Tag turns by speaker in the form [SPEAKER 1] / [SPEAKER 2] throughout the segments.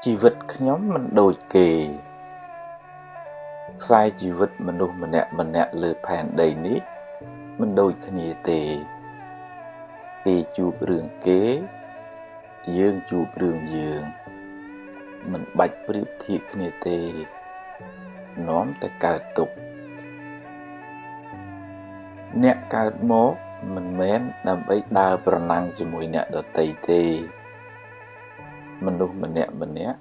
[SPEAKER 1] ជីវិតខ្ញុំមិនដូចគេខ្សែជីវិតមនុស្សម្នាក់ម្នាក់លើផែនដីនេះមិនដូចគ្នាទេគេជួបរឿងគេយើងជួបរឿងយើងមិនបាច់ប្រៀបធៀបគ្នាទេនាំតែកើតទុក្ខអ្នកកើតមកមិនមែនដើម្បីដើរប្រណាំងជាមួយអ្នកដទៃទេមនុស្សម្នាក់ម្នាក់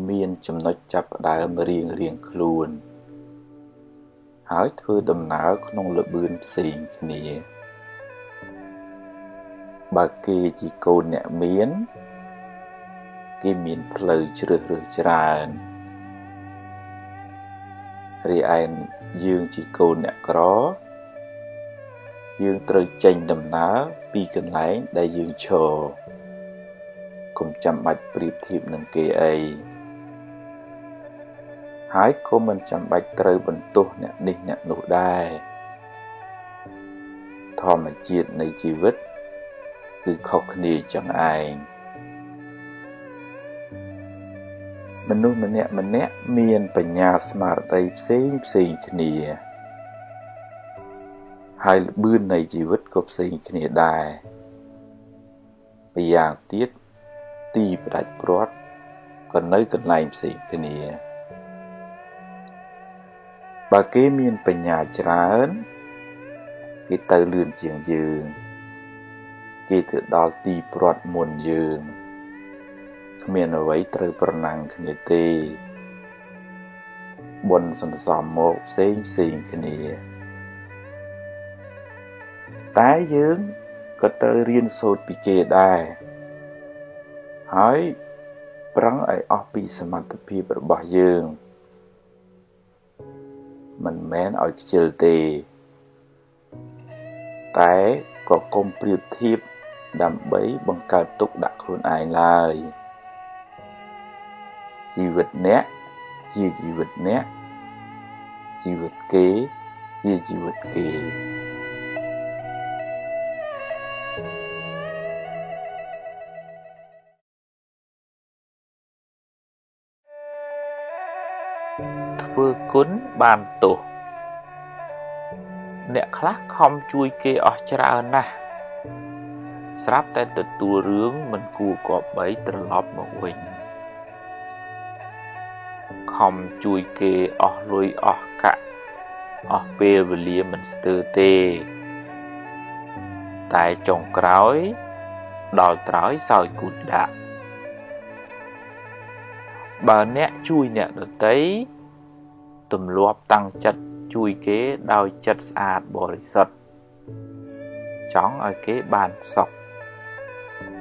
[SPEAKER 1] មានចំណុចចាប់ផ្ដើមរៀងរៀងខ្លួនហើយធ្វើដំណើរក្នុងល្បឿនផ្សេងគ្នាបើគេជាកូនអ្នកមានគេមានផ្លូវជ្រើសរើសច្រើនរីឯយើងជាកូនអ្នកក្រយើងត្រូវចេញដំណើរពីកន្លែងដែលយើងឈរកុំចាំបាច់ប្រៀបធៀបនឹងគេអីហើយក៏មិនចាំបាច់ត្រូវបន្ទោសអ្នកនេះអ្នកនោះដែរធម្មជាតិនៃជីវិតគឺខុសគ្នាចឹងឯងមនុស្សម្នាក់ម្នាក់មានបញ្ញាស្មារតីផ្សេងផ្សេងគ្នាហើយល្បឿននៃជីវិតក៏ផ្សេងគ្នាដែរម្យ៉ាងទៀតទីផ្ដាច់ព្រាត់ក៏នៅកន្លែងផ្សេងគ្នាបើគេមានបញ្ញាច្រើនគេទៅលឿនជាងយើងគេទៅដល់ទីព្រាត់មុនយើងគ្មានអ្វីត្រូវប្រណាំងគ្នាទេបុណ្យសន្សំមកផ្សេងផ្សេងគ្នាតែយើងក៏ត្រូវរៀនសូត្រពីគេដែរហើយប្រឹងឲ្យអស់ពីសមត្ថភាពរបស់យើងមិនមែនឲ្យខ្ជិលទេតែក៏កុំប្រៀបធៀបដើម្បីបង្កើតទុក្ខដាក់ខ្លួនឯងឡើយជីវិតអ្នកជាជីវិតអ្នកជីវិតគេជាជីវិតគេធ្វើគុណបានទោសអ្នកខ្លះខំជួយគេអស់ច្រើនណាស់ស្រាប់តែទទួលរឿងមិនគួរគប្បីត្រឡប់មកវិញខំជួយគេអស់លុយអស់កាក់អស់ពេលវេលាមិនស្ទើរទេតែចុងក្រោយដល់ត្រើយសោយគូតដាក់បើអ្នកជួយអ្នកដទៃទម្លាប់តាំងចិត្តជួយគេដោយចិត្តស្អាតបរិសុទ្ធចង់ឲ្យគេបានសុខ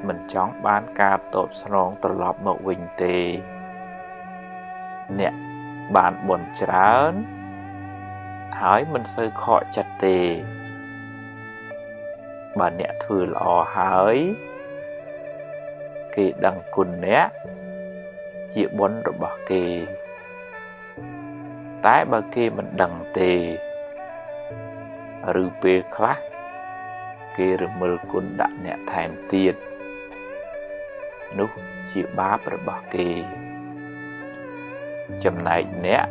[SPEAKER 1] មិនចង់បានការតបស្នងត្រឡប់មកវិញទេអ្នកបានបុណ្យច្រើនហើយមិនសូវខកចិត្តទេបើអ្នកធ្វើល្អហើយគេដឹងគុណអ្នកជាបុណ្យរបស់គេតែបើគេមិនដឹងទេឬពេលខ្លះគេរមិលគុណដាក់អ្នកថែមទៀតនោះជាបាបរបស់គេចំណែកអ្នក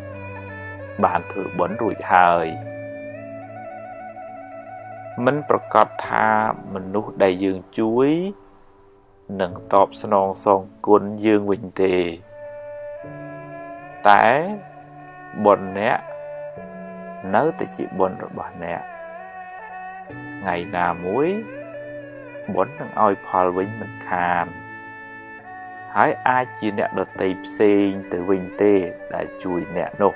[SPEAKER 1] បានធ្វើបុណ្យរួចហើយមិនប្រកាសថាមនុស្សដែលយើងជួយនឹងតបស្នងសងគុណយើងវិញទេតែបុណ្យអ្នកនៅតែជាបុណ្យរបស់អ្នកថ្ងៃណាមួយបុណ្យនឹងឲ្យផលវិញមិនខានហើយអាចជាអ្នកដទៃផ្សេងទៅវិញទេដែលជួយអ្នកនោះ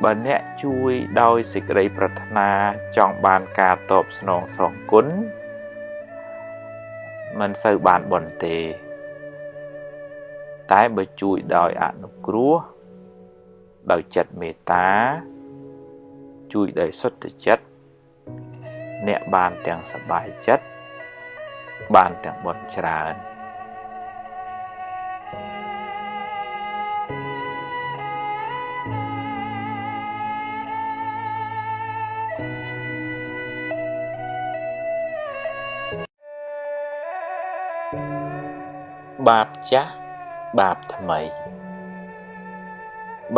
[SPEAKER 1] បើអ្នកជួយដោយសេចក្តីប្រាថ្នាចង់បានការតបស្នងសងគុណមិនសូវបានបុណ្យទេតែបើជួយដោយអនុគ្រោះដោយចិត្តមេត្តាជួយដោយសុទ្ធចិត្តអ្នកបានទាំងសប្បាយចិត្តបានទាំងបុណ្យច្រើន បាបចាស់បាបថ្មី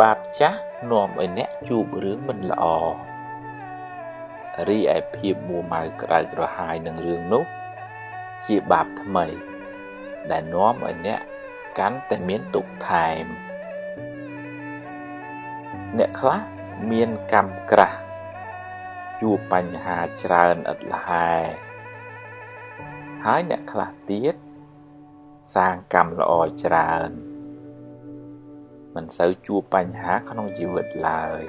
[SPEAKER 1] បាបចាស់នាំឲ្យអ្នកជួបរឿងមិនល្អរីឯភាពមួម៉ៅក្តៅក្រហាយនឹងរឿងនោះជាបាបថ្មីដែលនាំឲ្យអ្នកកាន់តែមានទុក្ខថែមអ្នកខ្លះមានកម្មក្រាស់ជួបបញ្ហាច្រើនឥតល្ហែហើយអ្នកខ្លះទៀតសាងកម្មល្អច្រើនមិនសូវជួបបញ្ហាក្នុងជីវិតឡើយ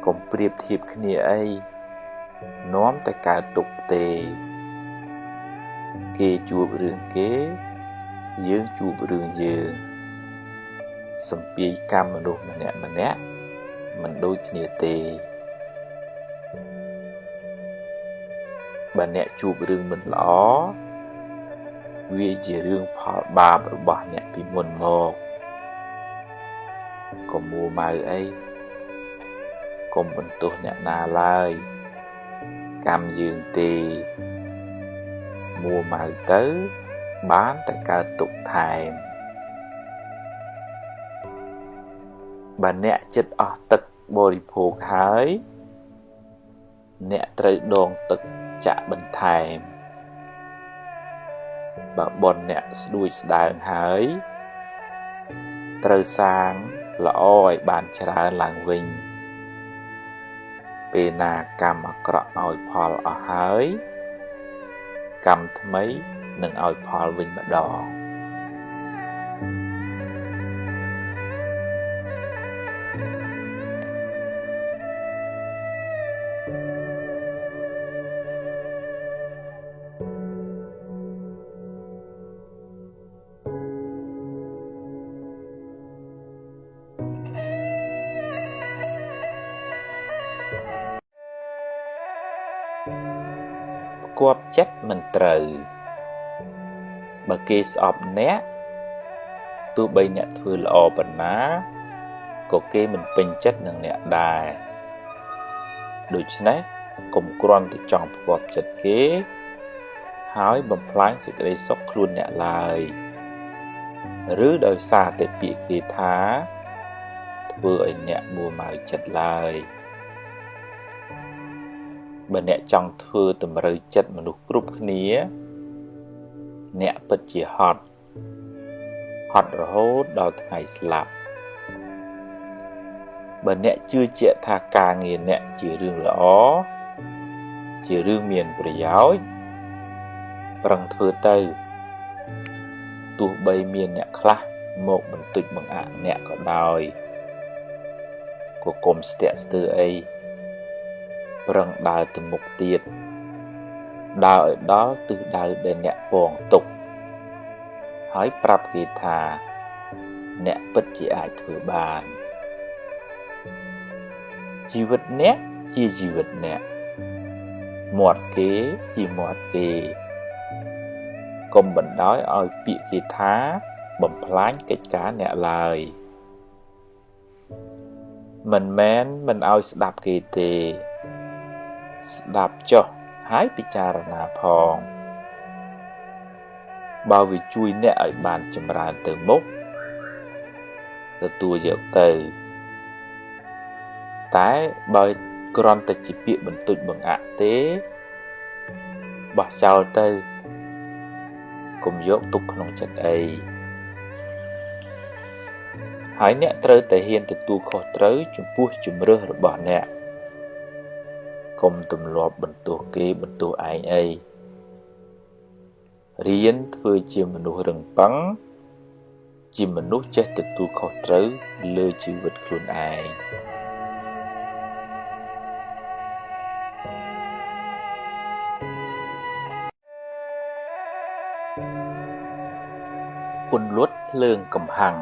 [SPEAKER 1] កុំប្រៀបធៀបគ្នាអីនាំតែកើតទុក្ខទេគេជួបរឿងគេយើងជួបរឿងយើងសំពាយកម្មមនុស្សម្នាក់ម្នាក់មិនដូចគ្នាទេបើអ្នកជួបរឿងមិនល្អវាជារឿងផលបាបរបស់អ្នកពីមុនមកកុំមួម៉ៅអីកុំបន្ទោសអ្នកណាឡើយកម្មយើងទេមួម៉ៅទៅបានតែកើតទុក្ខថែមបើអ្នកចិត្តអស់ទឹកបរិភោគហើយអ្នកត្រូវដងទឹកចាក់បន្ថែមបើបុណ្យអ្នកស្ដួយស្ដើងហើយត្រូវសាងល្អឲ្យបានច្រើនឡើងវិញពេលណាកម្មអាក្រក់ឲ្យផលអស់ហើយកម្មថ្មីនឹងឲ្យផលវិញម្ដងគប់ចិត្តមិនត្រូវបើគេស្អប់អ្នកទោះបីអ្នកធ្វើល្អប៉ុណ្ណាក៏គេមិនពេញចិត្តនឹងអ្នកដែរដូច្នេះកុំគ្រាន់តែចង់ផ្គាប់ចិត្តគេហើយបំផ្លាញសេចក្តីសុខខ្លួនអ្នកឡើយឬដោយសារតែពាក្យគេថាធ្វើឲ្យអ្នកមួម៉ៅចិត្តឡើយបើអ្នកចង់ធ្វើតម្រូវចិត្តមនុស្សគ្រប់គ្នាអ្នកពិតជាហត់ហត់រហូតដល់ថ្ងៃស្លាប់បើអ្នកជឿជាក់ថាការងារអ្នកជារឿងល្អជារឿងមានប្រយោជន៍ប្រឹងធ្វើទៅទោះបីមានអ្នកខ្លះមកបន្ទច់បង្អាក់អ្នកក៏ដោយក៏កុំស្ទាក់ស្ទើរអីប្រឹងដើរទៅមុខទៀតដើរឲ្យដល់ទិសដៅដែលអ្នកពងទុកហើយប្រាប់គេថាអ្នកពិតជាអាចធ្វើបានជីវិតអ្នកជាជីវិតអ្នកមាត់គេជាមាត់គេកុំបណ្ដោយឲ្យពាក្យគេថាបំផ្លាញកិច្ចការអ្នកឡើយមិនមែនមិនឲ្យស្ដាប់គេទេស្ដាប់ចុះហើយពិចារណាផងបើវាជួយអ្នកឲ្យបានចម្រើនទៅមុខទទួលយកទៅតែបើគ្រាន់តែជាពាក្យបន្ទច់បង្អាក់ទេបោះចោលទៅកុំយកទុកក្នុងចិត្តអីហើយអ្នកត្រូវតែហ៊ានទទួលខុសត្រូវចំពោះជំរើសរបស់អ្នកកុំទម្លាប់បន្ទោសគេបន្ទោសឯងអីរៀនធ្វើជាមនុស្សរឹងប៉ឹងជាមនុស្សចេះទទួលខុសត្រូវលើជីវិតខ្លួនឯងពន្លត់ភ្លើងកំហឹង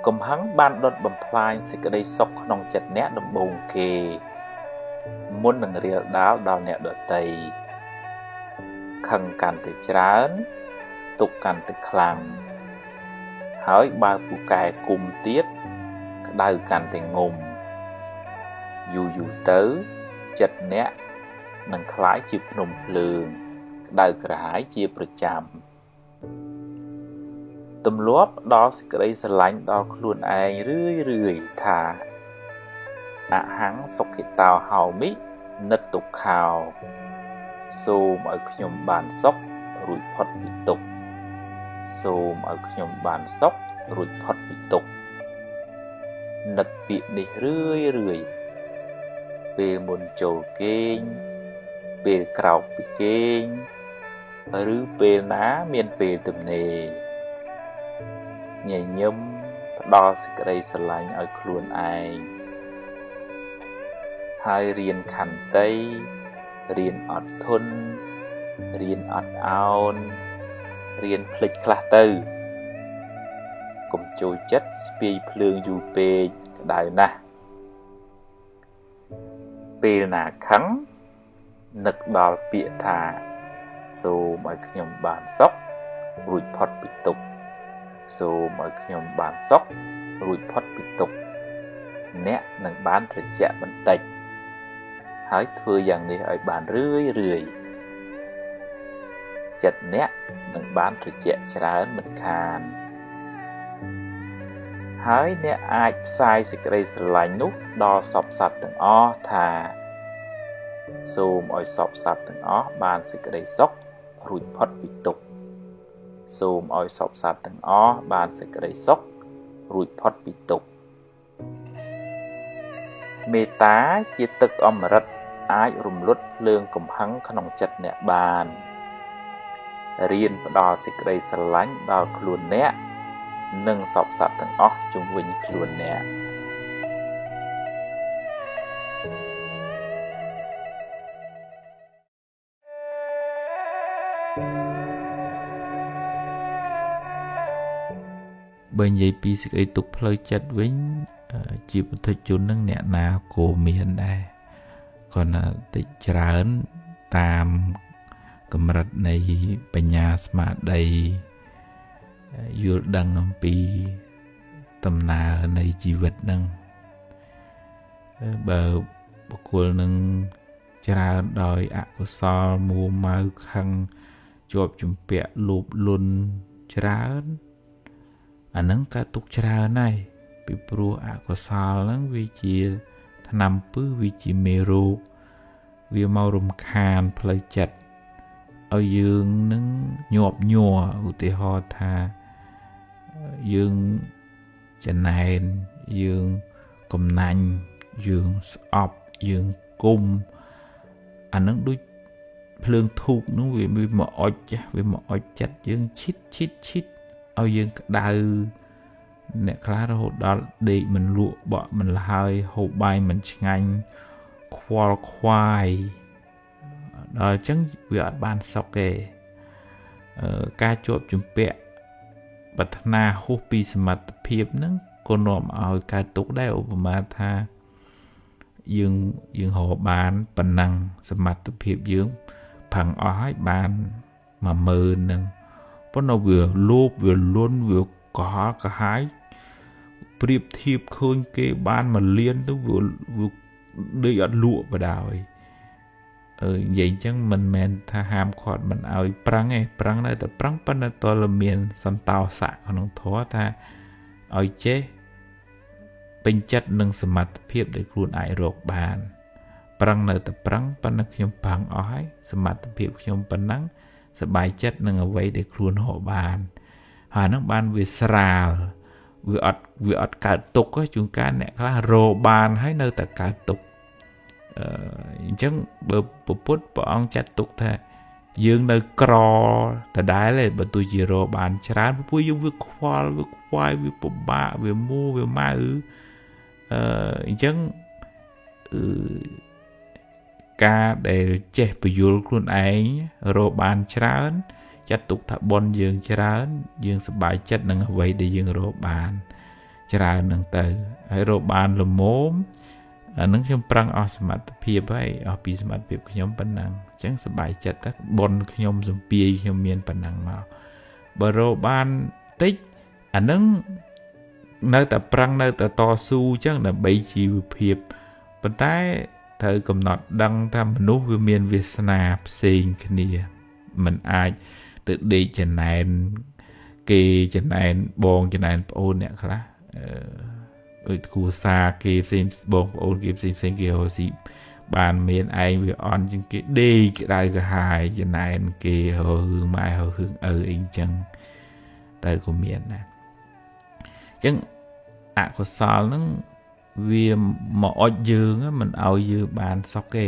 [SPEAKER 1] កំហឹងបានដុតបំផ្លាញសេចក្តីសុខក្នុងចិត្តអ្នកដំបូងគេមុននឹងរាលដាលដល់អ្នកដទៃខឹងកាន់តែច្រើនទុក្ខកាន់តែខ្លាំងហើយបើពូកែគុំទៀតក្តៅកាន់តែងំយូរយូរទៅចិត្តអ្នកនឹងក្លាយជាភ្នំភ្លើង ក្តៅក្រហាយជាប្រចាំទម្លាប់ដល់សេចក្តីស្រឡាញ់ដល់ខ្លួនឯងរឿយរឿយថាអហង្សុខិតោហោមិនិតទុក្ខោសូមឲ្យខ្ញុំបានសុខរួចផុតពីទុក្ខសូមឲ្យខ្ញុំបានសុខរួចផុតពីទុក្ខនឹកពាក្យនេះរឿយរឿយពេលមុនចូលគេងពេលក្រោកពីគេងឬពេលណាមានពេលទំនេរញញឹមផ្ដល់សេចក្តីស្រឡាញ់ឲ្យខ្លួនឯងហើយរៀនខន្តីរៀនអត់ធន់រៀនអត់ឱនរៀនភ្លេចខ្លះទៅកុំចូលចិត្តស្ពាយភ្លើងយូរពេកក្តៅណាស់ពេលណាខឹងនឹកដល់ពាក្យថាសូមឲ្យខ្ញុំបានសុខរួចផុតពីទុក្ខសូមឲ្យខ្ញុំបានសុខរួចផុតពីទុក្ខអ្នកនឹងបានត្រជាក់បន្តិចហើយធ្វើយ៉ាងនេះឲ្យបានរឿយរឿយចិត្តអ្នកនឹងបានត្រជាក់ច្រើនមិនខានហើយអ្នកអាចផ្សាយសេចក្តីស្រឡាញ់នោះដល់សព្វសត្វទាំងអស់ថាសូមឲ្យសព្វសត្វទាំងអស់បានសេចក្តីសុខរួចផុតពីទុក្ខសូមឲ្យសព្វសត្វទាំងអស់បានសេចក្តីសុខរួចផុតពីទុក្ខមេត្តាជាទឹកអមរិតអាចរំលត់ភ្លើងកំហឹងក្នុងចិត្តអ្នកបានរៀនផ្ដល់សេចក្តីស្រឡាញ់ដល់ខ្លួនអ្នកនិងសព្វសត្វទាំងអស់ជុំវិញខ្លួនអ្នក
[SPEAKER 2] បើនិយាយពីសេចក្តីទុក្ខផ្លូវចិត្តវិញជាពុទ្ធជននឹងអ្នកណាក៏មានដែរគ្រាន់តែតិចច្រើនតាមកម្រិតនៃបញ្ញាស្មារតីយល់ដឹងអំពីដំណើរនៃជីវិតនឹងបើបុគ្គលនឹងច្រើនដោយអកុសលមួម៉ៅខឹងជាប់ជំពាក់លោភលន់ច្រើនអានឹងកើតទុកច្រើនហើយពីព្រោះអកុសលហ្នឹងវាជាថ្នាំពឹសវាជាមេរោគវាមករំខានផ្លូវចិត្តឲ្យយើងនឹងញាប់ញ័រឧទាហរណ៍ថាយើងចំណែនយើងកំណាញ់យើងស្អប់យើងគុំអានឹងដូចភ្លើងធូបនោះវាមកអុចវាមកអុចចិត្តយើងឈិតឈិតឈិតឲ្យយើងក្តៅអ្នកខ្លះរហូតដល់ដេកមិនលក់បក់មិនលហើយហូបបាយមិនឆ្ងាញ់ខ្វល់ខ្វាយដល់អញ្ចឹងវាអត់បានសុខទេការជាប់ជំពាក់ប្រាថ្នាហួសពីសមត្ថភាពហ្នឹងក៏នាំឲ្យកើតទុក្ខដែរឧបមាថាយើងរកបានប៉ុណ្ណឹងសមត្ថភាពយើងផឹងអស់ហើយបាន10000ហ្នឹងប៉ុន្តែវាលោភវាលន់វាកុហកក្រហាយប្រៀបធៀបឃើញគេបាន1លានទៅវាដូចអត់លក់បដ ாய் និយាយអញ្ចឹងមិនមែនថាហាមឃាត់មិនឲ្យប្រឹងទេប្រឹងនៅតែប្រឹងប៉ុន្តែតើមានសន្តោសៈក្នុងធម៌ថាឲ្យចេះពេញចិត្តនឹងសមត្ថភាពដែលខ្លួនអាចរកបានប្រឹងនៅតែប្រឹងប៉ុន្តែខ្ញុំប្រឹងអស់ហើយសមត្ថភាពខ្ញុំប៉ុណ្ណឹងសប្បាយចិត្តនឹងអ្វីដែលខ្លួនរកបានហើយហ្នឹងបានវាស្រាលវាអត់កើតទុក្ខជួនកាលអ្នកខ្លះរកបានហើយនៅតែកើតទុក្ខអញ្ចឹងបើពុទ្ធព្រះអង្គចាត់ទុកថាយើងនៅក្រដដែលទេបើទោះជារកបានច្រើនព្រោះយើងវាខ្វល់វាខ្វាយវាពិបាកវាមួវាម៉ៅអញ្ចឹងការដែលចេះពយល់ខ្លួនឯងរកបានច្រើនចាត់ទុកថាបុណ្យយើងច្រើនយើងសប្បាយចិត្តនឹងអ្វីដែលយើងរកបានច្រើនហ្នឹងទៅហើយរកបានល្មមអានឹងខ្ញុំប្រឹងអស់សមត្ថភាពហើយអស់ពីសមត្ថភាពខ្ញុំប៉ុណ្ណឹងអញ្ចឹងសប្បាយចិត្តទៅបុណ្យខ្ញុំសំពាយខ្ញុំមានប៉ុណ្ណឹងមកបើរកបានតិចអានឹងនៅតែប្រឹងនៅតែតស៊ូអញ្ចឹងដើម្បីជីវភាពប៉ុន្តែត្រូវកំណត់ដឹងថាមនុស្សវាមានវាសនាផ្សេងគ្នា មិនអាចទៅដេកចំណែនគេចំណែនបងចំណែនប្អូនអ្នកខ្លះដូចគ្រួសារគេផ្សេងបងប្អូនគេផ្សេងផ្សេងគេរកស៊ីបានមានឯងវាអន់ជាងគេដេកក្តៅក្រហាយចំណែនគេរករឿងម៉ែរករឿងឪអីចឹងទៅក៏មានដែរអញ្ចឹងអកុសលហ្នឹងវាមកអុចយើងមិនឲ្យយើងបានសុខទេ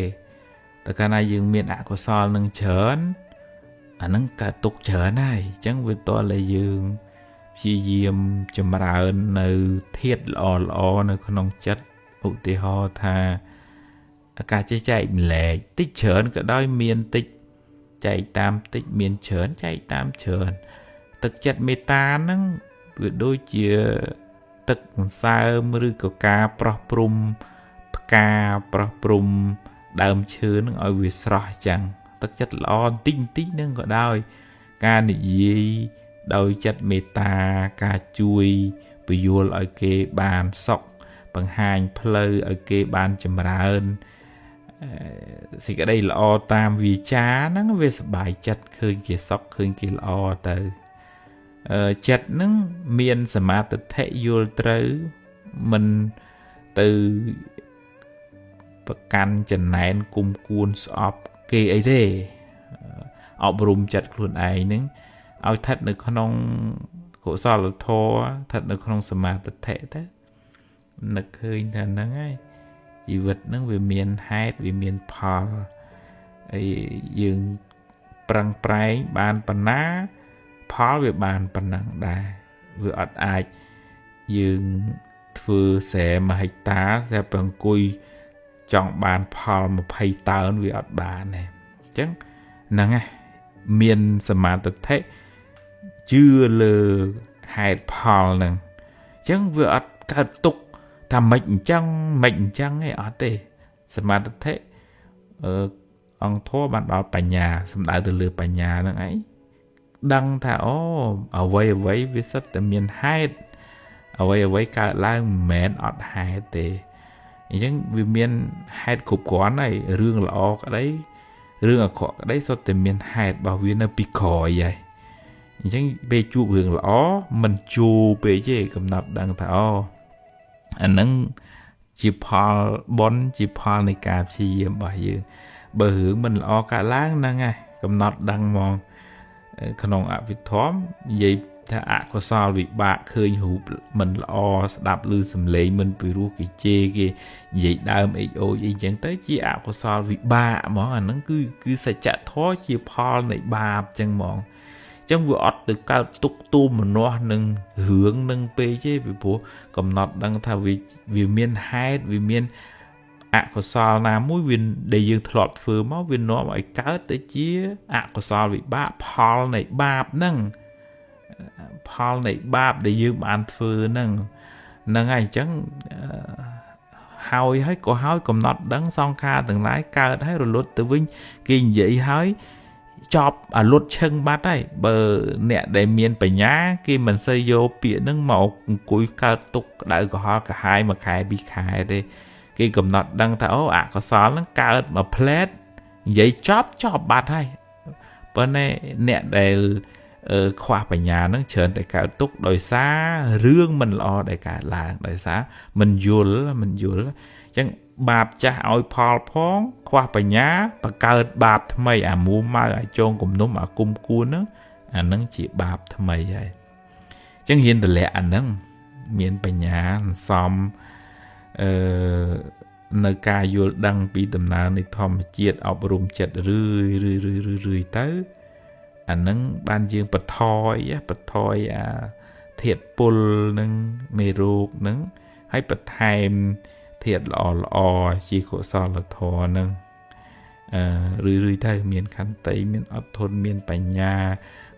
[SPEAKER 2] តែកាលណាយើងមានអកុសលនឹងច្រើនអាហ្នឹងកើតទុកច្រើនហើយអញ្ចឹងវាតតែយើងព្យាយាមចម្រើននៅធាតុល្អល្អនៅក្នុងចិត្តឧទាហរណ៍ថាការចេះចែកម្លែកតិចច្រើនក៏ដោយមានតិចចែកតាមតិចមានច្រើនចែកតាមច្រើនទឹកចិត្តមេត្តាហ្នឹងវាដូចជាទឹកសន្សើមឬក៏ការប្រោះព្រំផ្កាប្រោះព្រំដើមឈើនឹងឲ្យវាស្រស់ចឹងទឹកចិត្តល្អបន្តិចបន្តិចនឹងក៏ដោយការនិយាយដោយចិត្តមេត្តាការជួយពយល់ឲ្យគេបានសុខបង្ហាញផ្លូវឲ្យគេបានចម្រើនសេចក្តីល្អតាមវាចាហ្នឹងវាសប្បាយចិត្តឃើញគេសុខឃើញគេល្អទៅចិត្តហ្នឹងមានសមាធិយល់ត្រូវមិនទៅប្រកាន់ចំណែនគុំគួនស្អប់គេអីទេអប់រំចិត្តខ្លួនឯងហ្នឹងឲ្យស្ថិតនៅក្នុងកុសលធម៌ស្ថិតនៅក្នុងសមាធិទៅនឹកឃើញថាហ្នឹងហើយជីវិតហ្នឹងវាមានហេតុវាមានផលហើយយើងប្រឹងប្រែងបានប៉ុណ្ណាផលវាបានប៉ុណ្ណឹងដែរវាអត់អាចយើងធ្វើស្រែ1ហិកតាស្រាប់តែអង្គុយចង់បានផល20តោនវាអត់បានទេអញ្ចឹងហ្នឹងឯងមានសមាធិជឿលើហេតុផលហ្នឹងអញ្ចឹងវាអត់កើតទុកថាមិនអញ្ចឹងមិនអញ្ចឹងទេអត់ទេសមាធិអង្គធម៌បានដល់បញ្ញាសំដៅទៅលើបញ្ញាហ្នឹងឯងដឹងថាអូអ្វីអ្វីវាសិតតែមានហេតុអ្វីអ្វីកើតឡើងមិនមែនអត់ហេតុទេអញ្ចឹងវាមានហេតុគ្រប់គ្រាន់ហើយរឿងល្អក្តីរឿងអាក្រក់ក្តីសុទ្ធតែមានហេតុរបស់វានៅពីក្រោយហើយអញ្ចឹងពេលជួបរឿងល្អមិនជួពេកទេកំណត់ដឹងថាអូអាហ្នឹងជាផលបុណ្យជាផលនៃការព្យាយាមរបស់យើងបើរឿងមិនល្អកើតឡើងហ្នឹងហើយកំណត់ដឹងហ្មងក្នុងអភិធម្មនិយាយថាអកុសលវិបាកឃើញរូបមិនល្អស្ដាប់ឮសំឡេងមិនពីរោះគេជេរគេនិយាយដើមអេចអូចអីចឹងទៅជាអកុសលវិបាកហ្មងអាហ្នឹងគឺសច្ចធម៌ជាផលនៃបាបចឹងហ្មងចឹងវាអត់ទៅកើតទុកទូមនាស់នឹងរឿងនឹងពេកទេពីព្រោះកំណត់ដឹងថាវាមានហេតុវាមានអកុសលណាមួយវាដែលយើងធ្លាប់ធ្វើមកវានាំឲ្យកើតទៅជាអកុសលវិបាកផលនៃបាបហ្នឹងផលនៃបាបដែលយើងបានធ្វើហ្នឹងហ្នឹងហើយអញ្ចឹងហើយហើយក៏ហើយកំណត់ដឹងសង្ខារទាំងឡាយកើតហើយរលត់ទៅវិញគេនិយាយហើយចប់អាលុតឈឹងបាត់ហើយបើអ្នកដែលមានបញ្ញាគេមិនសូវយកពាក្យហ្នឹងមកអង្គុយកើតទុកក្តៅក្រហល់ក្រហាយមួយខែពីរខែទេគេកំណត់ដឹងថាអូអកុសលហ្នឹងកើតមួយផ្លែតនិយាយចប់ចប់បាត់ហើយប៉ុន្តែអ្នកដែលខ្វះបញ្ញាហ្នឹងច្រើនតែកើតទុកដោយសាររឿងមិនល្អដែលកើតឡើងដោយសារមិនយល់អញ្ចឹងបាបចាស់ឲ្យផលផងខ្វះបញ្ញាបង្កើតបាបថ្មីអាមួម៉ៅអាចងគំនុំអាគុំគួនហ្នឹងអាហ្នឹងជាបាបថ្មីហើយអញ្ចឹងរៀនតម្លាក់អាហ្នឹងមានបញ្ញាសន្សំនៅការយល់ដឹងពីដំណើរនៃធម្មជាតិអប់រំចិត្តរឿយរឿយរឿយរឿយទៅអាហ្នឹងបានយើងបន្ថយអាធាតុពុលនឹងមេរោគនឹងហើយបន្ថែមធាតុល្អល្អជាកុសលធម៌នឹងរឿយរឿយទៅមានខន្តីមានអត់ធន់មានបញ្ញា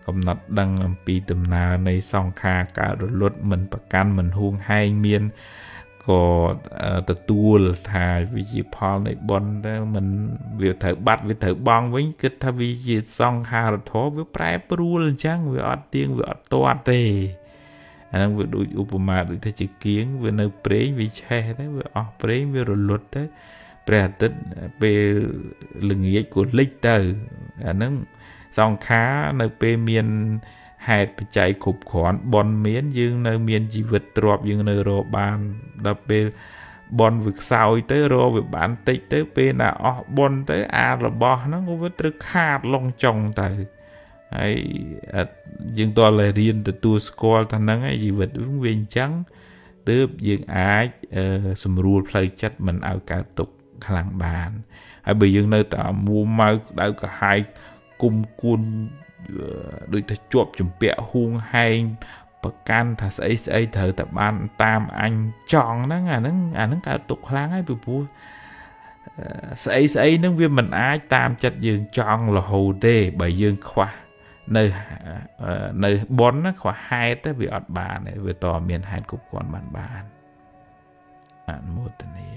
[SPEAKER 2] កំណត់ដឹងអំពីដំណើរនៃសង្ខារកើតរលត់មិនប្រកាន់មិនហួងហែងមានក៏ទទួលថាវាជាផលនៃបុណ្យទៅមិនវាត្រូវបាត់វាត្រូវបង់វិញគិតថាវាជាសង្ខារធម៌វាប្រែប្រួលអញ្ចឹងវាអត់ទៀងវាអត់ទាត់ទេអាហ្នឹងវាដូចឧបមាដូចថាជាគៀងវានៅព្រេងវាឆេះទៅវាអស់ព្រេងវារលត់ទៅព្រះអាទិត្យពេលល្ងាចក៏លិចទៅអាហ្នឹង សង្ខារនៅពេលមានហេតុបច្ច័យគ្រប់គ្រាន់បុណ្យមានយើងនៅមានជីវិតទ្របយើងនៅរកបានដល់ពេលបុណ្យវាខ្សោយទៅរកវាបានតិចទៅពេលណាអស់បុណ្យទៅអារបស់ហ្នឹងវាត្រូវខាតលងចុងទៅហើយយើងតើរៀនទទួលស្គាល់ថាហ្នឹងឯងជីវិតវាអញ្ចឹងទើបយើងអាចសម្រួលផ្លូវចិត្តមិនឲ្យកើតទុក្ខខ្លាំងបានហើយបើយើងនៅតែមួម៉ៅក្តៅក្រហាយគុំគួនដូចថាជាប់ជំពាក់ហួងហែងប្រកាន់ថាស្អីស្អីត្រូវតែបានតាមអញចង់ហ្នឹងអាហ្នឹងកើតទុក្ខខ្លាំងហើយពីព្រោះស្អីស្អីហ្នឹងវាមិនអាចតាមចិត្តយើងចង់រហូតទេបើយើងខ្វះនៅបុណ្យណាខ្វះហេតុវាអត់បានទេវាតមានហេតុគ្រប់គ្រាន់បានអនុមោទនា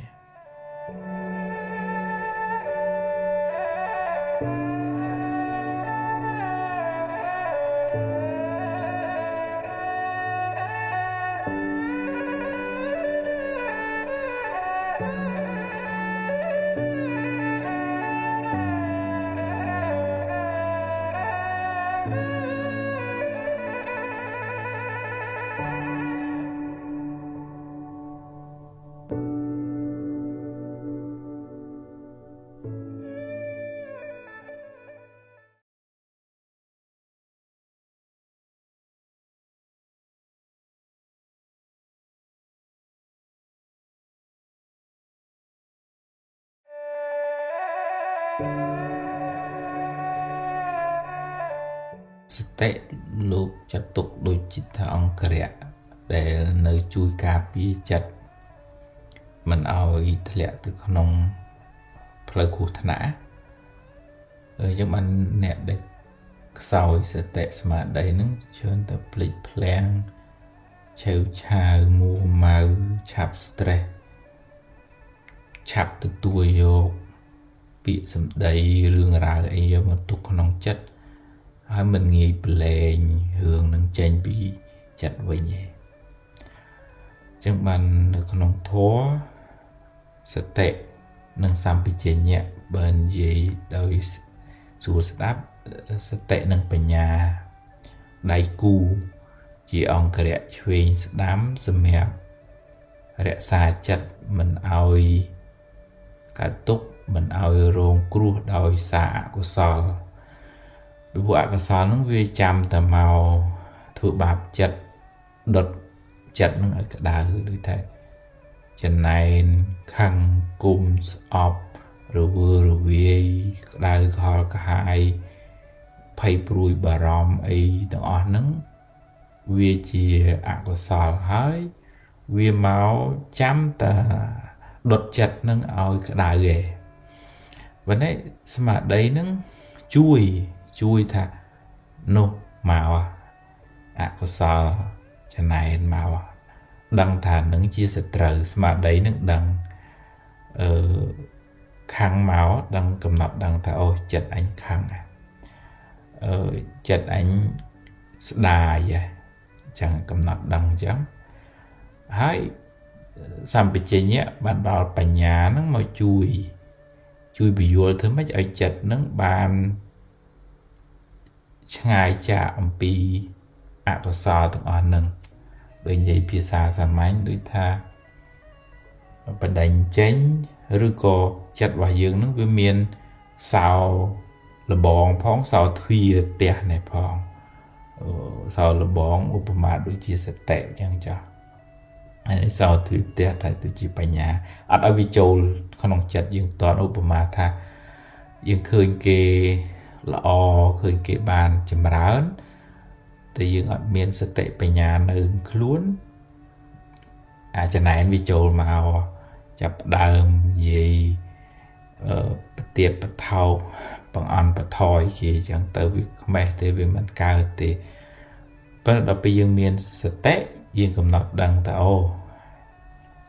[SPEAKER 2] សតិលោកចាត់ទុកដូចជាថាអង្គរៈដែលនៅជួយការពារចិត្តមិនឲ្យធ្លាក់ទៅក្នុងផ្លូវគ្រោះថ្នាក់អញ្ចឹងបានអ្នកដែលខ្សោយសតិស្មារតីហ្នឹងច្រើនតែភ្លេចភ្លាំងឆេវឆាវមួម៉ៅឆាប់ stress ឆាប់ទទួលយកពាក្យសម្ដីរឿងរ៉ាវអីយកមកទុកក្នុងចិត្តហើយមិនងាយប្រឡែងរឿងនឹងចេញពីចិត្តវិញទេអញ្ចឹងបាននៅក្នុងធម៌សតិនិងសម្បជញ្ញៈបើនិយាយដោយស្រួលស្ដាប់សតិនិងបញ្ញាដៃគូជាអង្គរៈឆ្វេងស្ដាំសម្រាប់រក្សាចិត្តមិនឲ្យកើតទុក្ខមិនឲ្យរងគ្រោះដោយសារអកុសលពីព្រោះអកុសលហ្នឹងវាចាំតែមកធ្វើបាបចិត្តដុតចិត្តហ្នឹងឲ្យក្តៅដូចថាចំណែនខឹងគុំស្អប់រវើរវាយក្តៅក្រហល់ក្រហាយភ័យព្រួយបារម្ភអីទាំងអស់ហ្នឹងវាជាអកុសលហើយវាមកចាំតែដុតចិត្តហ្នឹងឲ្យក្តៅឯងប៉ុន្តែស្មារតីហ្នឹងជួយថានោះមកអកុសលចំណែនមកដឹងថានឹងជាសត្រូវស្មារតីនឹងដឹងអឺខាងមកដឹងកំណត់ដឹងថាអូចិត្តអញខឹងអឺចិត្តអញស្ដាយចឹងកំណត់ដឹងចឹងហើយសម្បជញ្ញៈបានដល់បញ្ញាហ្នឹងមកជួយពយល់ធ្វើម៉េចឲ្យចិត្តហ្នឹងបានឆ្ងាយចាកអំពីអកុសលទាំងអស់ហ្នឹងបើនិយាយភាសាសាមញ្ញដូចថាបដិញចេញឬក៏ចិត្តរបស់យើងហ្នឹងវាមានសោលបងផងសោទ្វារផ្ទះនេះផងសោលបងឧបមាដូចជាសតិអញ្ចឹងចាស់ហើយសោទ្វារផ្ទះតែដូចជាបញ្ញាអត់ឲ្យវាចូលក្នុងចិត្តយើងតន់ឧបមាថាយើងឃើញគេល្អឃើញគេបានចម្រើនតែយើងអត់មានសតិបញ្ញានៅខ្លួនអាចចំណែនវាចូលមកចាប់ដើមនិយាយប្រទៀបប្រថោកបង្អន់បថយគេអញ្ចឹងទៅវាខ្មេះទេវាមិនកើតទេប៉ុន្តែដល់ពេលយើងមានសតិយើងកំណត់ដឹងថាអូ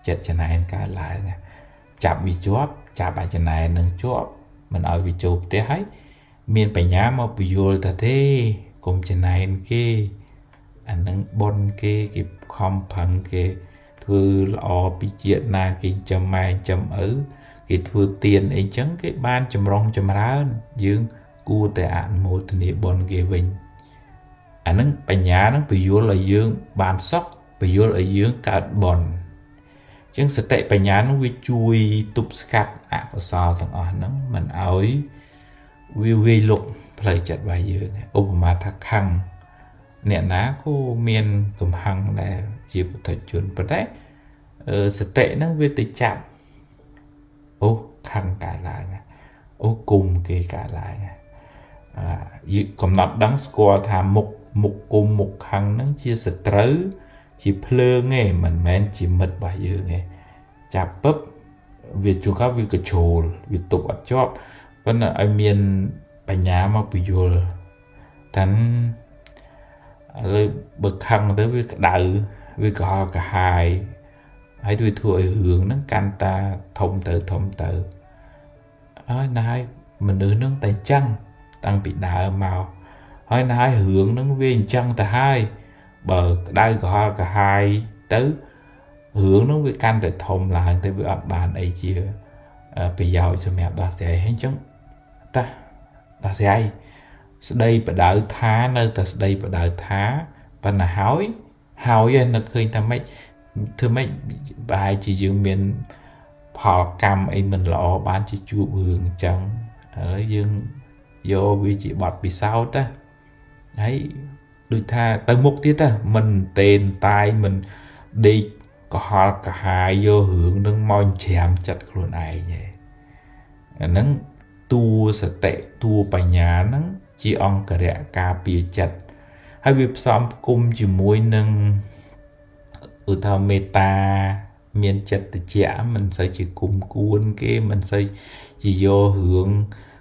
[SPEAKER 2] ចិត្តចំណែនកើតឡើងចាប់វាជាប់ចាប់អាចចំណែននឹងជាប់មិនឲ្យវាចូលផ្ទះហើយមានបញ្ញាមកពយល់ថាទេកុំចំណែនគេអានឹងបុណ្យគេគេខំប្រឹងគេធ្វើល្អពីជាតិណាគេចាំម៉ែចាំឪគេធ្វើទានអីចឹងគេបានចម្រុងចម្រើនយើង គួរតែអនុមោទនាបុណ្យគេវិញអាហ្នឹងបញ្ញាហ្នឹងពយល់ឲ្យយើងបានសុខពយល់ឲ្យយើងកើតបុណ្យអញ្ចឹងសតិបញ្ញាហ្នឹងវាជួយទប់ស្កាត់អកុសលទាំងអស់ហ្នឹងមិនឲ្យវាវាយលុកផ្លូវចិត្តរបស់យើងឧបមាថាខឹងអ្នកណាក៏មានកំហឹងដែរជាពុទ្ធជនប៉ុន្តែសតិហ្នឹងវាទៅចាប់អូខឹងកើតឡើងអូគុំគេកើតឡើងកំណត់ដឹងស្គាល់ថាមុខគុំមុខខឹងហ្នឹងជាសត្រូវជាភ្លើងឯងមិនមែនជាមិត្តរបស់យើងឯងចាប់ពឹបវាជួនកាលវាកជ្រោលវាទប់អត់ជាប់ប៉ុន្តែឲ្យមានបញ្ញាមកពយល់តាន់ឥឡូវបើខឹងទៅវាក្តៅវាក្រហល់ក្រហាយហើយវាធ្វើឲ្យរឿងហ្នឹងកាន់តាធំទៅធំទៅហើយណាស់មនុស្សហ្នឹងតែអញ្ចឹងតាំងពីដើមមកហើយណាស់រឿងហ្នឹងវាអញ្ចឹងទៅហើយបើក្តៅក្រហល់ក្រហាយទៅរឿងហ្នឹងវាកាន់តែធំឡើងទៅវាអត់បានអីជាប្រយោជន៍សម្រាប់ដោះស្រាយហើយអញ្ចឹងតាដោះស្រាយស្ដីបដៅថានៅតែស្ដីបដៅថាប៉ុន្តែហើយហើយនៅឃើញថាម៉េចធ្វើម៉េចប្រហែលជាយើងមានផលកម្មអីមិនល្អបានជាជួបរឿងអញ្ចឹងឥឡូវយើងយកវាជាបទពិសោធន៍ណាហើយដូចថាទៅមុខទៀតណាមិនតេនតាយមិនដេកក្រហល់ក្រហាយយករឿងនឹងមកច្រាមចិត្តខ្លួនឯងឯងអាហ្នឹងតួសតិតួបញ្ញាហ្នឹងជាអង្គរៈការពារចិត្តហើយវាផ្សំផ្គុំជាមួយនឹងឧទាហរណ៍មេត្តាមានចិត្តតិចមិនសូវជាគុំគួនគេមិនសូវជាយករឿង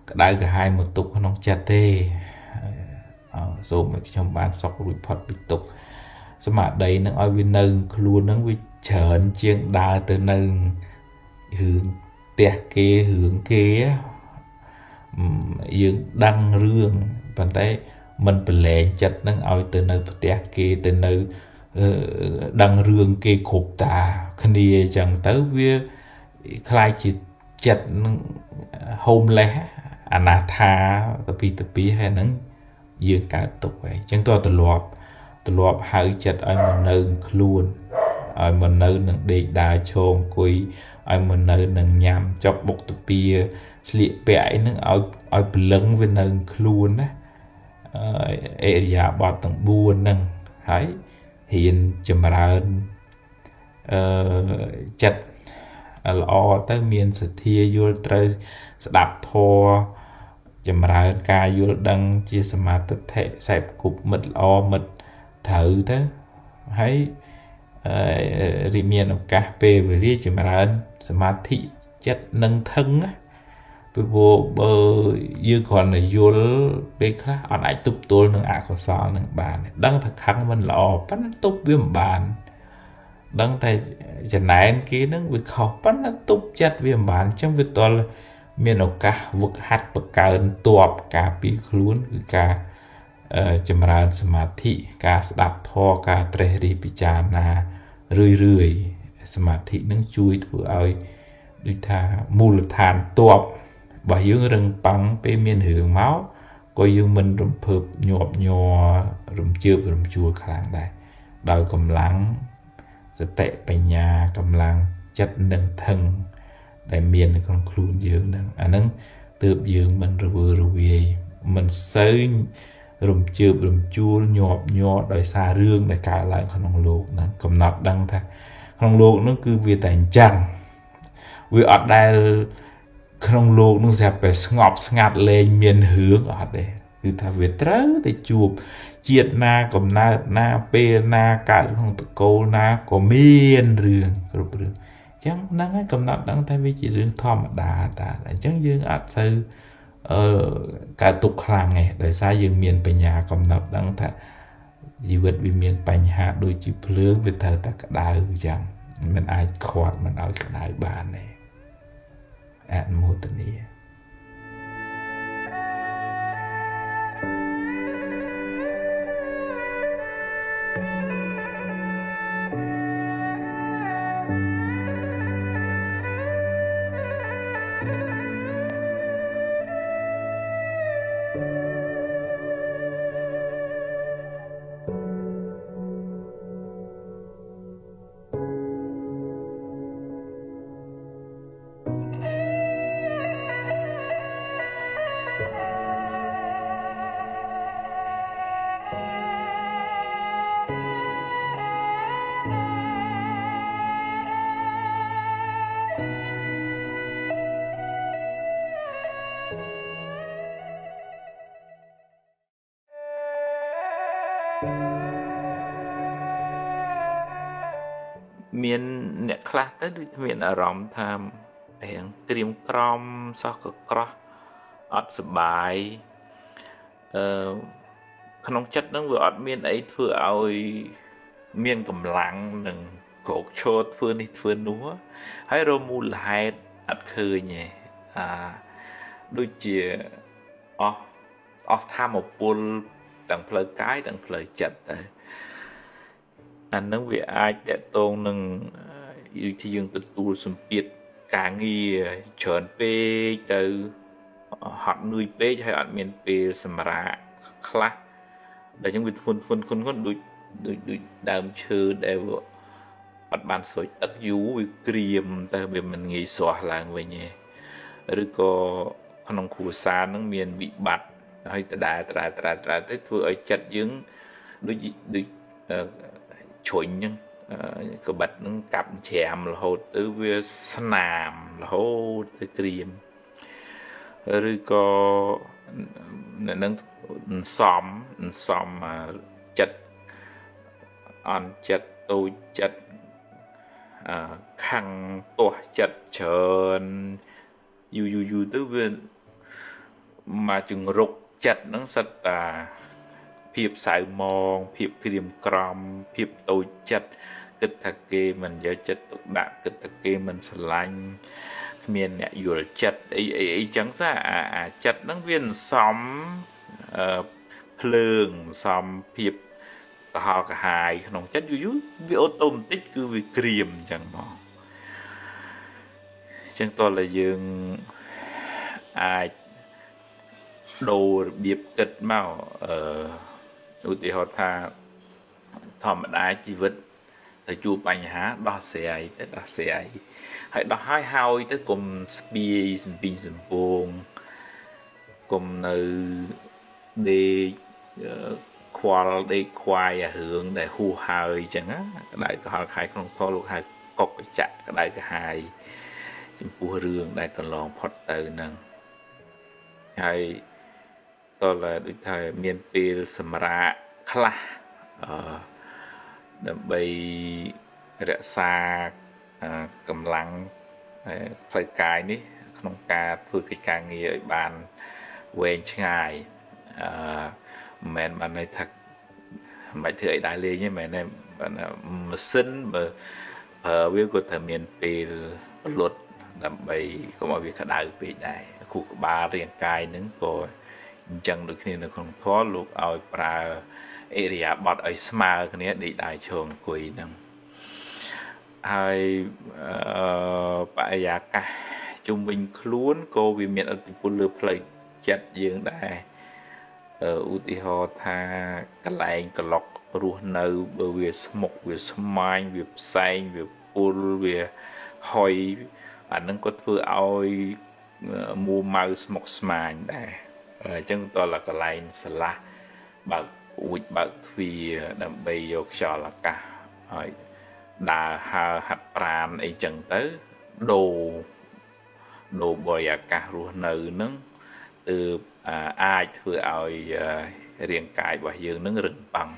[SPEAKER 2] ក្តៅក្រហាយមកទុកក្នុងចិត្តទេសូមឲ្យខ្ញុំបានសុខរួចផុតពីទុក្ខសមាធិនឹងឲ្យវានៅខ្លួននឹងវាច្រើនជាងដើរទៅនៅរឿងផ្ទះគេរឿងគេយើងដឹងរឿងប៉ុន្តែមិនប្រឡែងចិត្តនឹងឲ្យទៅនៅផ្ទះគេទៅនៅដឹងរឿងគេគ្រប់តាគ្នាអញ្ចឹងទៅវាคล้ายជាចិត្តនឹង homeless អនាថាទៅពីហើយហ្នឹងយើងកើតទុកហើយអញ្ចឹងតើទម្លាប់ហៅចិត្តឲ្យមកនៅខ្លួនឲ្យមកនៅនឹងដេកដើរឈរអង្គុយឲ្យមកនៅនឹងញ៉ាំចុកបុកតាពីស្លៀកពាក់អីហ្នឹងឲ្យព្រលឹងវានៅខ្លួនណាអិរិយាបថទាំង4ហ្នឹងហើយរៀនចម្រើនចិត្តល្អទៅមានសទ្ធាយល់ត្រូវស្ដាប់ធម៌ចម្រើនការយល់ដឹងជាសមាធិសេពគប់មិត្តល្អមិត្តត្រូវទៅហើយរីមានឱកាសពេលវេលាចម្រើនសមាធិចិត្តនឹងថឹងណាពីព្រោះបើយើងគ្រាន់តែយល់ពេលខ្លះអត់អាចទប់ទល់នឹងអកុសលនឹងបានដឹងថាខឹងមិនល្អប៉ុន្តែទប់វាមិនបានដឹងតែចំណែនគេនឹងវាខុសប៉ុន្តែទប់ចិត្តវាមិនបានអញ្ចឹងវាទល់មានឱកាសវឹកហាត់បង្កើនទ័ពការពារខ្លួនគឺការចម្រើនសមាធិការស្ដាប់ធម៌ការត្រេះរិះពិចារណារឿយៗសមាធិនឹងជួយធ្វើឲ្យដូចថាមូលដ្ឋានទ័ពរបស់យើងរឹងប៉ឹងពេលមានរឿងមកក៏យើងមិនរំភើបញាប់ញ័ររំជើបរំជួលខ្លាំងដែរដោយកម្លាំងសតិបញ្ញាកម្លាំងចិត្តនឹងថឹងដែលមាននៅក្នុងខ្លួនយើងហ្នឹងអាហ្នឹងទើបយើងមិនរវើរវាយមិនសូវរំជើបរំជួលញាប់ញ័រដោយសាររឿងដែលកើតឡើងក្នុងលោកហ្នឹងកំណត់ដឹងថាក្នុងលោកហ្នឹងគឺវាតែអញ្ចឹងវាអត់ដែលក្នុងលោកនោះស្រាប់តែស្ងប់ស្ងាត់លែងមានរឿងអត់ទេគឺថាវាត្រូវតែជួបជាតិណាកំណើតណាពេលណាកើតក្នុងតកូលណាក៏មានរឿងគ្រប់រឿងអញ្ចឹងហ្នឹងហើយកំណត់ដឹងថាវាជារឿងធម្មតាតាអញ្ចឹងយើងអត់សូវកើតទុកខ្លាំងទេដោយសារយើងមានបញ្ញាកំណត់ដឹងថាជីវិតវាមានបញ្ហាដូចជាភ្លើងវាត្រូវតែក្តៅអញ្ចឹងមិនអាចខាត់មិនឲ្យក្តៅបានទេអនុមោទនា
[SPEAKER 3] Thank
[SPEAKER 1] អ្នកខ្លះទៅដូចមានអារម្មណ៍ថារៀងក្រៀមក្រំសោះកក្រោះអត់សប្បាយអឺក្នុងចិត្តនឹងវាអត់មានអីធ្វើឲ្យមានកម្លាំងនឹងក្រោកឈរធ្វើនេះធ្វើនោះហើយរមូលហេតុអត់ឃើញទេអាដូចជាអស់អស់ធម៌ពលទាំងផ្លូវកាយទាំងផ្លូវចិត្តទៅអានឹងវាអាចតកតងនឹងដូចជាយើងទទួលសម្ពាធការងារច្រើនពេកទៅហត់នឿយពេកហើយអត់មានពេលសម្រាកខ្លះដល់ចឹងវាធ្ងន់ធ្ងន់ធ្ងន់ធ្ងន់ដូចដូចដូចដើមឈើដែលអត់បានស្រោចទឹកយូរវាក្រៀមទៅវាមិនងាយស្រស់ឡើងវិញទេឬក៏ក្នុងគ្រួសារនឹងមានវិបត្តិហើយដដែលដដែលដដែលដដែលទៅធ្វើឲ្យចិត្តយើងដូចដូចជ្រុញហ្នឹងកបិតហ្នឹងកាប់ច្រាមរហូតទៅវាស្នាមរហូតទៅក្រៀមឬក៏នឹងសំសំចិត្តអន់ចិត្តតូចចិត្តខឹងទាស់ចិត្តច្រើនយូរយូរយូរទៅវាមកចង្រុកចិត្តហ្នឹងសិតតាភាពសៅមងភាពក្រៀមក្រំភាពតូចចិត្តគិតថាគេមិនយកចិត្តទុកដាក់គិតថាគេមិនស្រឡាញ់គ្មានអ្នកយល់ចិត្តអីអីអីចឹងសោះអាអាចិត្តហ្នឹងវាសំភ្លើងសំភាពកហល់កាហាយក្នុងចិត្តយូរយូរវាអូតូម៉ាទិកគឺវាក្រៀមអញ្ចឹងមកអញ្ចឹងតើតែយើងអាចដូររបៀបគិតមកឧទាហរណ៍ថាធម្មតាជីវិតទៅជួបបញ្ហាដោះស្រាយទៅដោះស្រាយហើយដោះហើយហើយទៅកុំស្ពាយសំពីងសំពងកុំនៅដេកខ្វល់ដេកខ្វាយអារឿងដែលហួសហើយអញ្ចឹងណាក្តៅក្រហល់ខែក្នុងធម៌លោកហៅកុកចៈក្តៅក្រហាយចំពោះរឿងដែលកន្លងផុតទៅហ្នឹងហើយតើដូចថាមានពេលសម្រាកខ្លះដើម្បីរក្សាកម្លាំងផ្លូវកាយនេះក្នុងការធ្វើកិច្ចការងារឲ្យបានវែងឆ្ងាយមិនមែនបានន័យថាមិនបាច់ធ្វើអីដែរលេងទេមែនទេម៉ាស៊ីនបើប្រើវាក៏ត្រូវមានពេលពលុតដើម្បីកុំឲ្យវាក្តៅពេកដែរខួរក្បាលរាងកាយនឹងក៏អញ្ចឹងដូចគ្នានៅក្នុងធម៌លោកឲ្យប្រើអិរិយាបថឲ្យស្មើគ្នាដេកដៃឈរអង្គុយហ្នឹងហើយបរិយាកាសជុំវិញខ្លួនក៏វាមានឥទ្ធិពលលើផ្លូវចិត្តយើងដែរឧទាហរណ៍ថាកន្លែងក្លុករស់នៅបើវាស្មុកវាស្មាញវាផ្សែងវាពុលវាហុយអានឹងក៏ធ្វើឲ្យមួម៉ៅស្មុកស្មាញដែរអញ្ចឹងតើកន្លែងស្រឡះបើកអួចបើកទ្វារដើម្បីយកខ្យល់អាកាសឲ្យដើរហើរហាត់ប្រាណអីចឹងទៅដូរដូរបរិយាកាសរស់នៅនឹងទើបអាចធ្វើឲ្យរាងកាយរបស់យើងនឹងរឹងប៉ឹង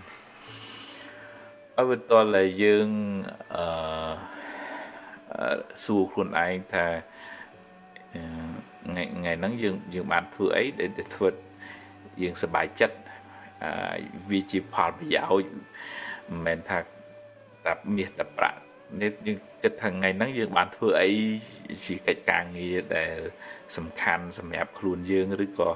[SPEAKER 1] អវតលយើងអឺសួរខ្លួនឯងថាថ្ងៃថ្ងៃហ្នឹងយើងយើងបានធ្វើអីដែលធ្វើយើងសប្បាយចិត្តវាជាផលប្រយោជន៍មិនមែនថាតែមាសតែប្រាក់នេះយើងគិតថាថ្ងៃហ្នឹងយើងបានធ្វើអីជាកិច្ចការងារដែលសំខាន់សម្រាប់ខ្លួនយើងឬក៏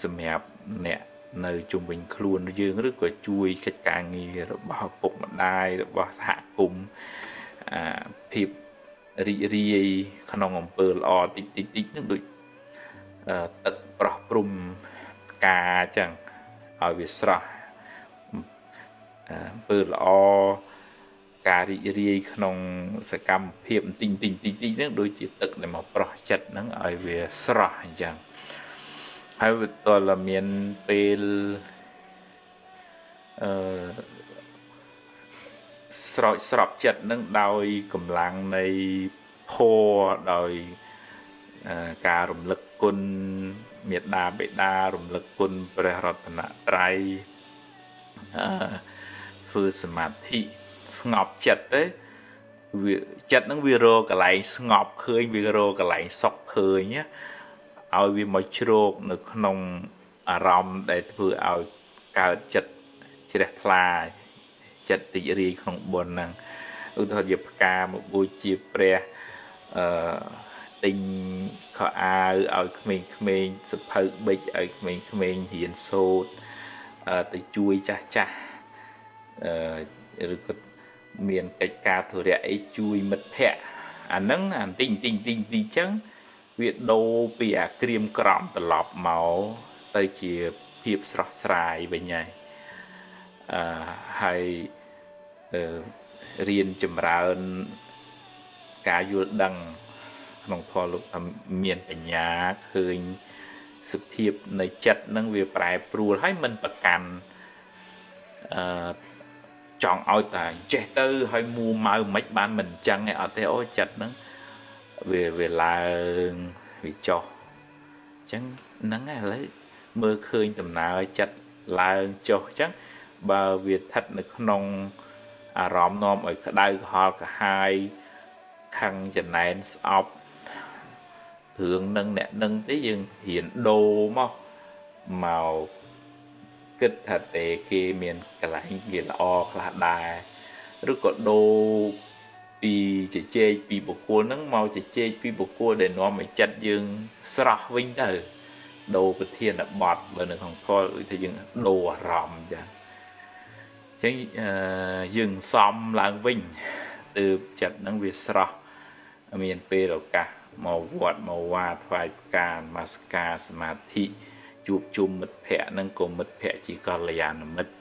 [SPEAKER 1] សម្រាប់អ្នកនៅជុំវិញខ្លួនយើងឬក៏ជួយកិច្ចការងាររបស់ឪពុកម្ដាយរបស់សហគមន៍អាភាពរីករាយក្នុងអំពើល្អតិចតិចតិចនឹងដូចទឹកប្រោះព្រំផ្កាអញ្ចឹងឲ្យវាស្រស់អំពើល្អការរីករាយក្នុងសកម្មភាពបន្តិចតិចតិចតិចហ្នឹងដូចជាទឹកដែលមកប្រោះចិត្តហ្នឹងឲ្យវាស្រស់អញ្ចឹងហើយវាតើមានពេលអឺស្រោចស្រពចិត្តនឹងដោយកម្លាំងនៃធម៌ដោយការរំលឹកគុណមេដាបេដារំលឹកគុណព្រះរតនត្រ័យធ្វើសមាធិស្ងប់ចិត្តទៅ វាចិត្តហ្នឹងវារកកន្លែងស្ងប់ឃើញវារកកន្លែងសុខឃើញណាឲ្យវាមកជ្រោកនៅក្នុងអារម្មណ៍ដែលធ្វើឲ្យកើតចិត្តជ្រះថ្លាចិត្តរីករាយក្នុងបុណ្យហ្នឹងឧទាហរណ៍ជាផ្កាមកបូជាព្រះអឺទិញខោអាវឲ្យក្មេងៗសភៅបិចឲ្យក្មេងៗរៀនសូត្រទៅជួយចាស់ចាស់ឬក៏មានកិច្ចការធុរៈអីជួយមិត្តភ័ក្តិអាហ្នឹងអាបន្តិចបន្តិចបន្តិចបន្តិចចឹងវាដូរពីអាក្រៀមក្រំត្រឡប់មកទៅជាភាពស្រស់ស្រាយវិញហើយហើយរៀនចម្រើនការយល់ដឹងក្នុងធម៌លោកថាមានបញ្ញាឃើញសភាពនៃចិត្តនឹងវាប្រែប្រួលហើយមិនប្រកាន់អឺចង់ឲ្យតែចេះទៅហើយមួម៉ៅមិនបានមិនអញ្ចឹងឯងអត់ទេអូចិត្តហ្នឹងវាឡើងវាចុះអញ្ចឹងហ្នឹងឥឡូវមើលឃើញដំណើរចិត្តឡើងចុះអញ្ចឹងបើវាស្ថិតនៅក្នុងអារម្មណ៍នាំឲ្យក្តៅក្រហល់ក្រហាយខឹងចំណែនស្អប់រឿងនឹងអ្នកនឹងទេយើងរៀនដូរមកគិតថាទេគេមានកន្លែងគេល្អខ្លះដែរឬក៏ដូរពីជជែកពីបុគ្គលហ្នឹងមកជជែកពីបុគ្គលដែលនាំឲ្យចិត្តយើងស្រស់វិញទៅដូរប្រធានបទបើនៅក្នុងធម៌ដូចថាយើងដូរអារម្មណ៍ចឹងអញ្ចឹងយើងសំឡើងវិញទើបចិត្តហ្នឹងវាស្រស់មានពេលឱកាសមកវត្តមកវាថ្វាយផ្កានមស្ការសមាធិជួបជុំមិត្តភ័ក្តិហ្នឹងក៏មិត្តភ័ក្តិជាកល្យាណមិត្ត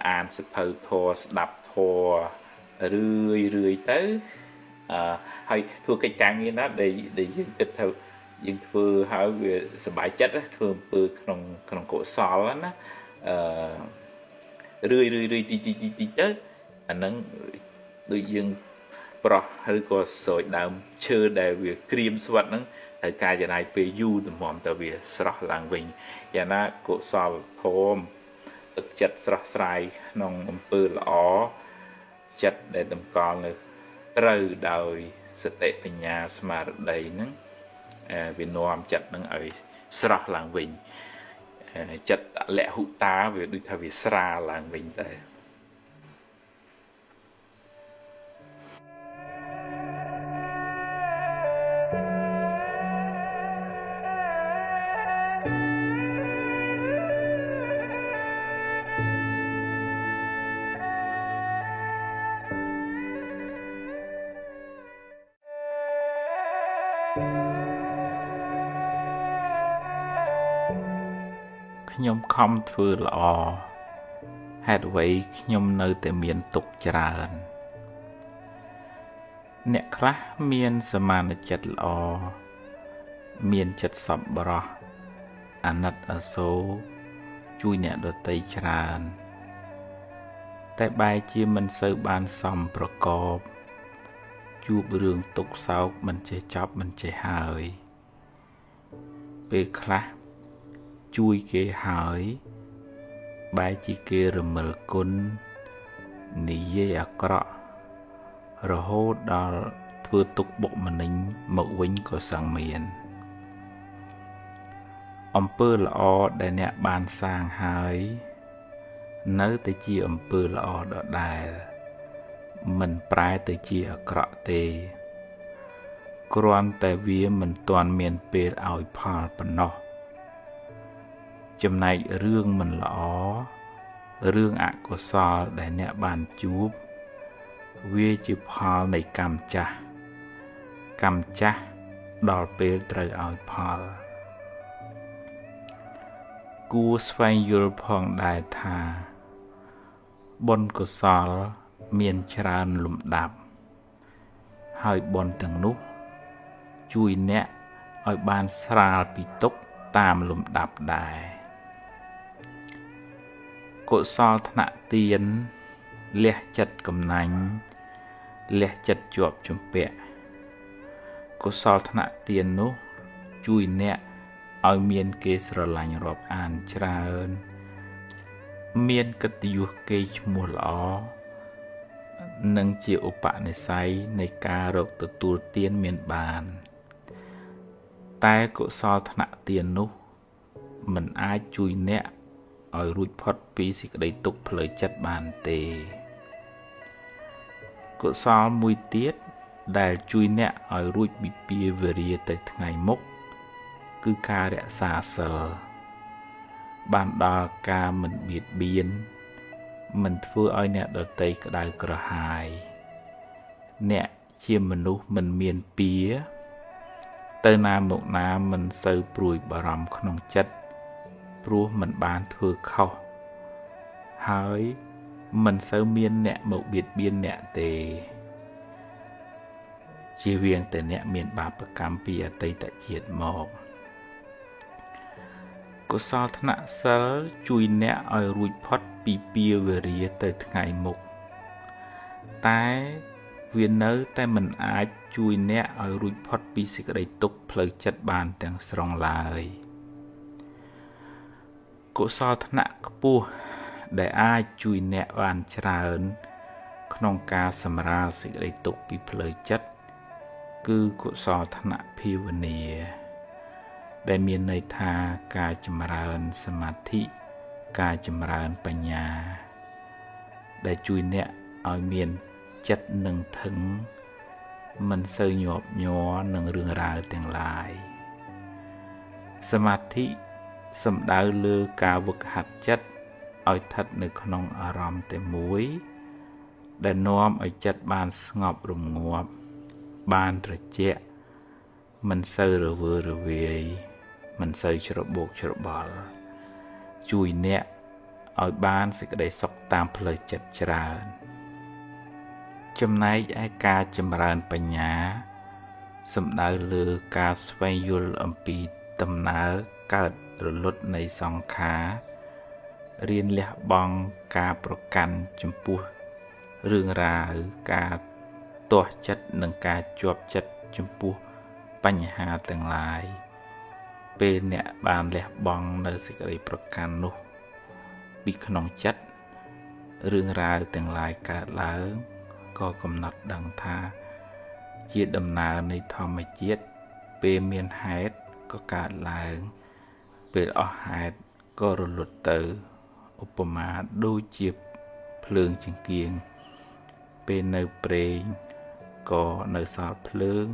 [SPEAKER 1] អានសភៅធម៌ស្ដាប់ធម៌រឿយរឿយទៅហើយធ្វើកិច្ចការងារណាដែលយើងគិតថាយើងធ្វើហើយវាសប្បាយចិត្តធ្វើអំពើក្នុងក្នុងកុសលណារឿយរឿយរឿយតិចតិចតិចតិចទៅអាហ្នឹងដូចយើងប្រោះឬក៏ស្រោចដើមឈើដែលវាក្រៀមស្វិតហ្នឹងត្រូវការចំណាយពេលយូរទម្រាំទៅវាស្រស់ឡើងវិញយ៉ាងណាកុសលធម៌ទឹកចិត្តស្រស់ស្រាយក្នុងអំពើល្អចិត្តដែលតម្កល់នៅត្រូវដោយសតិបញ្ញាស្មារតីហ្នឹងវានាំចិត្តហ្នឹងឲ្យស្រស់ឡើងវិញចិត្តលហុតាវាដូចថាវាស្រាលឡើងវិញដែរខ្ញុំខំធ្វើល្អហេតុអ្វីខ្ញុំនៅតែមានទុក្ខច្រើនអ្នកខ្លះមានសមានចិត្តល្អមានចិត្តសប្បុរសអាណិតអាសូរជួយអ្នកដទៃច្រើនតែបែរជាមិនសូវបានសមប្រកបជួបរឿងទុក្ខសោកមិនចេះចប់មិនចេះហើយពេលខ្លះជួយគេហើយបែរជាគេរមិលគុណនិយាយអាក្រក់រហូតដល់ធ្វើទុក្ខបុកម្នេញមកវិញក៏សឹងមានអំពើល្អដែលអ្នកបានសាងហើយនៅតែជាអំពើល្អដដែលមិនប្រែទៅជាអាក្រក់ទេគ្រាន់តែវាមិនទាន់មានពេលឲ្យផលប៉ុណ្ណោះចំណែករឿងមិនល្អរឿងអកុសលដែលអ្នកបានជួបវាជាផលនៃកម្មចាស់កម្មចាស់ដល់ពេលត្រូវឲ្យផលគួរស្វែងយល់ផងដែរថាបុណ្យកុសលមានច្រើនលំដាប់ហើយបុណ្យទាំងនោះជួយអ្នកឲ្យបានស្រាលពីទុក្ខតាមលំដាប់ដែរកុសលថ្នាក់ទានលះចិត្តកំណាញ់លះចិត្តជាប់ជំពាក់កុសលថ្នាក់ទាននោះជួយអ្នកឲ្យមានគេស្រឡាញ់រាប់អានច្រើនមានកិត្តិយសគេឈ្មោះល្អ
[SPEAKER 2] និងជាឧបនិស្ស័យនៃការរកទទួលទានមានបានតែកុសលថ្នាក់ទាននោះមិនអាចជួយអ្នកឲ្យរួចផុតពីសេចក្តីទុក្ខផ្លូវចិត្តបានទេកុសលមួយទៀតដែលជួយអ្នកឲ្យរួចពីពាវរាទៅថ្ងៃមុខគឺការរក្សាសីលបានដល់ការមិនបៀតបៀនមិនធ្វើឲ្យអ្នកដទៃក្តៅក្រហាយអ្នកជាមនុស្សមិនមានពៀទៅណាមកណាមិនសូវព្រួយបារម្ភក្នុងចិត្តព្រោះមិនបានធ្វើខុសហើយមិនសូវមានអ្នកមកបៀតបៀនអ្នកទេជៀសវាងតែអ្នកមានបាបកម្មពីអតីតជាតិមកកុសលថ្នាក់សិលជួយអ្នកឲ្យរួចផុតពីពាវរាទៅថ្ងៃមុខតែវានៅតែមិនអាចជួយអ្នកឲ្យរួចផុតពីសេចក្តីទុក្ខផ្លូវចិត្តបានទាំងស្រុងឡើយកុសលថ្នាក់ខ្ពស់ដែលអាចជួយអ្នកបានច្រើនក្នុងការសម្រាលសេចក្តីទុក្ខពីផ្លូវចិត្តគឺកុសលថ្នាក់ភាវនាដែលមានន័យថាការចម្រើនសមាធិការចម្រើនបញ្ញាដែលជួយអ្នកឲ្យមានចិត្តនឹងធឹងមិនសូវញាប់ញ័រនឹងរឿងរ៉ាវទាំងឡាយសមាធិសំដៅលើការវឹកហាត់ចិត្តឲ្យស្ថិតនៅក្នុងអារម្មណ៍តែមួយដែលនាំឲ្យចិត្តបានស្ងប់រងាប់បានត្រជាក់មិនសូវរវើរវាយមិនសូវច្របូកច្របល់ជួយអ្នកឲ្យបានសេចក្តីសុខតាមផ្លូវចិត្តច្រើនចំណែកឯការចម្រើនបញ្ញាសំដៅលើការស្វែងយល់អំពីដំណើរកើតរលត់នៃសង្ខាររៀនលះបង់ការប្រកាន់ចំពោះរឿងរ៉ាវការទាស់ចិត្តនិងការជាប់ចិត្តចំពោះបញ្ហាទាំងឡាយពេលអ្នកបានលះបង់នៅសេចក្តីប្រកាន់នោះពីក្នុងចិត្តរឿងរ៉ាវទាំងឡាយកើតឡើងក៏កំណត់ដឹងថាជាដំណើរនៃធម្មជាតិពេលមានហេតុក៏កើតឡើងពេលអស់ហេតុក៏រលត់ទៅឧបមាដូចជាភ្លើងចង្គៀងពេលនៅប្រេងក៏នៅសល់ភ្លើង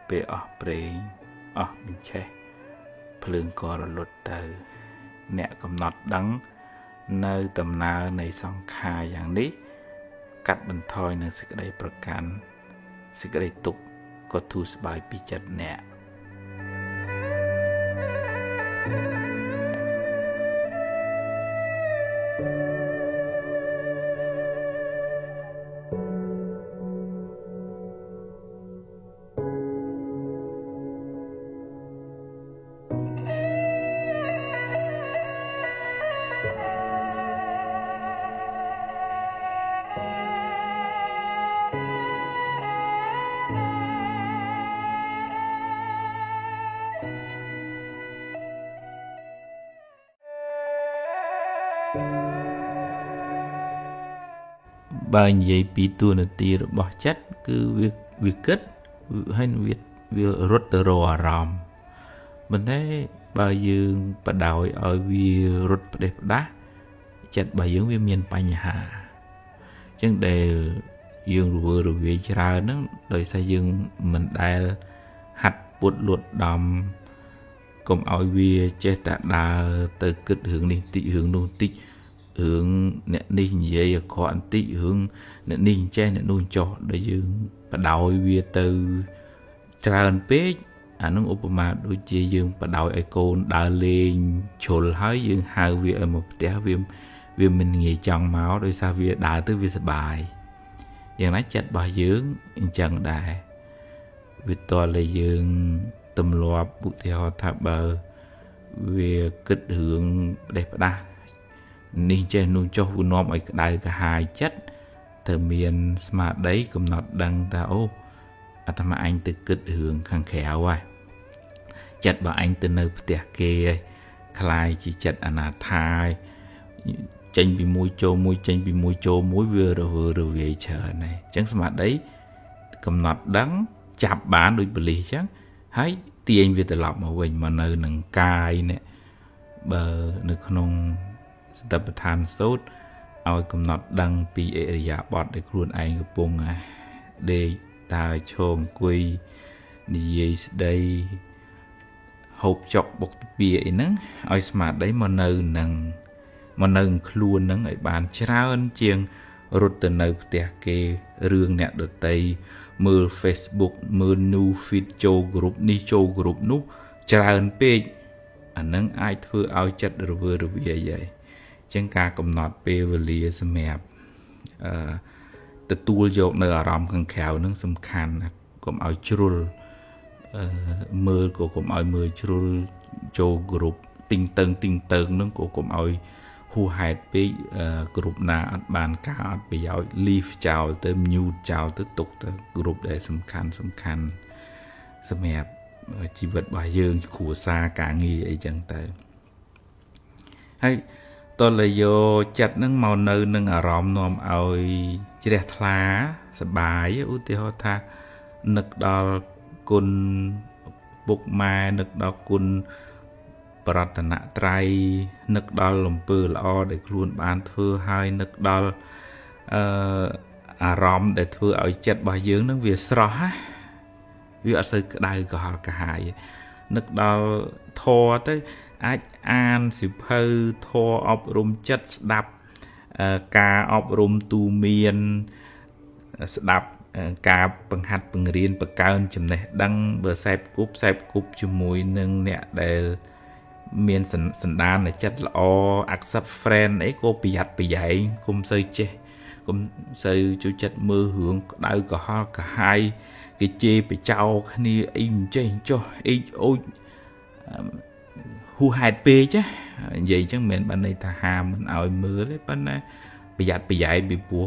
[SPEAKER 2] ពេលអស់ប្រេងអស់បញ្ឆេះភ្លើងក៏រលត់ទៅអ្នកកំណត់ដឹងនៅដំណើរនៃសង្ខារយ៉ាងនេះកាត់បន្ថយនៅសេចក្តីប្រកាន់សេចក្តីទុក្ខក៏ធូរស្បើយពីចិត្តអ្នកបើនិយាយពីតួនាទីរបស់ចិត្តគឺវាគិតហើយវារត់ទៅរកអារម្មណ៍ប៉ុន្តែបើយើងបដោយឲ្យវារត់ផ្ដេសផ្ដាស់ចិត្តរបស់យើងវាមានបញ្ហាអញ្ចឹងដែលយើងរវើរវាយច្រើនហ្នឹងដោយសារយើងមិនដែលហាត់ពុតលួតដំកុំឲ្យវាចេះតែដើរទៅគិតរឿងនេះតិចរឿងនោះតិចរឿងអ្នកនេះនិយាយអាក្រក់បន្តិចរឿងអ្នកនេះចេះអ្នកនោះចោះដែលយើងបដោយវាទៅច្រើនពេកអានឹងឧបមាដូចជាយើងបដោយឲ្យកូនដើរលេងជ្រុលហើយយើងហៅវាឲ្យមកផ្ទះវាមិនងាយចង់មកដោយសារវាដើរទៅវាសប្បាយយ៉ាងណាចិត្តរបស់យើងអញ្ចឹងដែរវាតលតែយើងទម្លាប់ឧទាហរណ៍ថាបើវាគិតរឿងផ្ដេសផ្ដាស់នេះចេះនោះចុះវានាំឲ្យក្តៅក្រហាយចិត្តត្រូវមានស្មារតីកំណត់ដឹងថាអូអាត្មាអញទៅគិតរឿងខាងក្រៅហើយចិត្តបើអញទៅនៅផ្ទះគេហើយក្លាយជាចិត្តអនាថាហើយ ចេញពីមួយចូលមួយចេញពីមួយចូលមួយវារវើរវាយច្រើនហើយអញ្ចឹងសមាធិកំណត់ដឹងចាប់បានដូចបលិសអញ្ចឹងហើយទាញវាត្រឡប់មកវិញមកនៅនឹងកាយនេះបើនៅក្នុងសតិប្បដ្ឋានសូត្រឲ្យកំណត់ដឹងពីអរិយាបថដែលខ្លួនឯងកំពុងដេកដើរឈរអង្គុយនិយាយស្ដីហូបចុកបុកពៀអីហ្នឹងឲ្យស្មារតីមកនៅនឹងមកនៅខ្លួនហ្នឹងឲ្យបានច្រើនជាងរត់ទៅនៅផ្ទះគេរឿងអ្នកដតីមើល Facebook មើល new feed ចូល group នេះចូល group នោះច្រើនពេកអានឹងអាចធ្វើឲ្យចិត្តរវើរវាយហើយអញ្ចឹងការកំណត់ពេលវេលាសម្រាប់ទទួលយកនៅអារម្មណ៍ខាងក្រៅនឹងសំខាន់ណាស់កុំឲ្យជ្រុលមើលក៏កុំឲ្យមើលជ្រុលចូល group ទីងតឹងទីងតឹងនឹងក៏កុំឲ្យហួសហេតុពេក group ណាអត់បានការអត់ប្រយោជន៍ leave ចោលទៅ mute ចោលទៅទុកទៅ group ដែលសំខាន់សំខាន់សម្រាប់ជីវិតរបស់យើងគ្រួសារការងារអីចឹងទៅហើយតលយោចិត្តនឹងមកនៅនឹងអារម្មណ៍នាំឲ្យជ្រះថ្លាសប្បាយឧទាហរណ៍ថានឹកដល់គុណពុកម៉ែនឹកដល់គុណប្រតនត្រ័យនឹកដល់លំពើល្អដែលខ្លួនបានធ្វើហើយនឹកដល់អារម្មណ៍ដែលធ្វើឲ្យចិត្តរបស់យើងនឹងវាស្រស់ណាវាអត់សូវក្តៅក្រហល់ក្រហាយនឹកដល់ធម៌ទៅអាចអានសៀវភៅធម៌អប់រំចិត្តស្ដាប់ការអប់រំទូមានស្ដាប់ការបង្ហាត់បង្រៀនបង្កើនចំណេះដឹងបើសេពគប់សេពគប់ជាមួយនឹងអ្នកដែលមានសន្តានចិត្តល្អ accept friend អីក៏ប្រយ័ត្នប្រយែងគុំសូវចេះគុំសូវចូលចិត្តមើលរឿងក្តៅក្រហល់ក្រហាយគេជេរបចោគ្នាអីមិនចេះចុះអីអូចហួសហេតុពេកណានិយាយអញ្ចឹងមិនមែនបានន័យថាហាមមិនឲ្យមើលទេប៉ុន្តែប្រយ័ត្នប្រយែងពីព្រោះ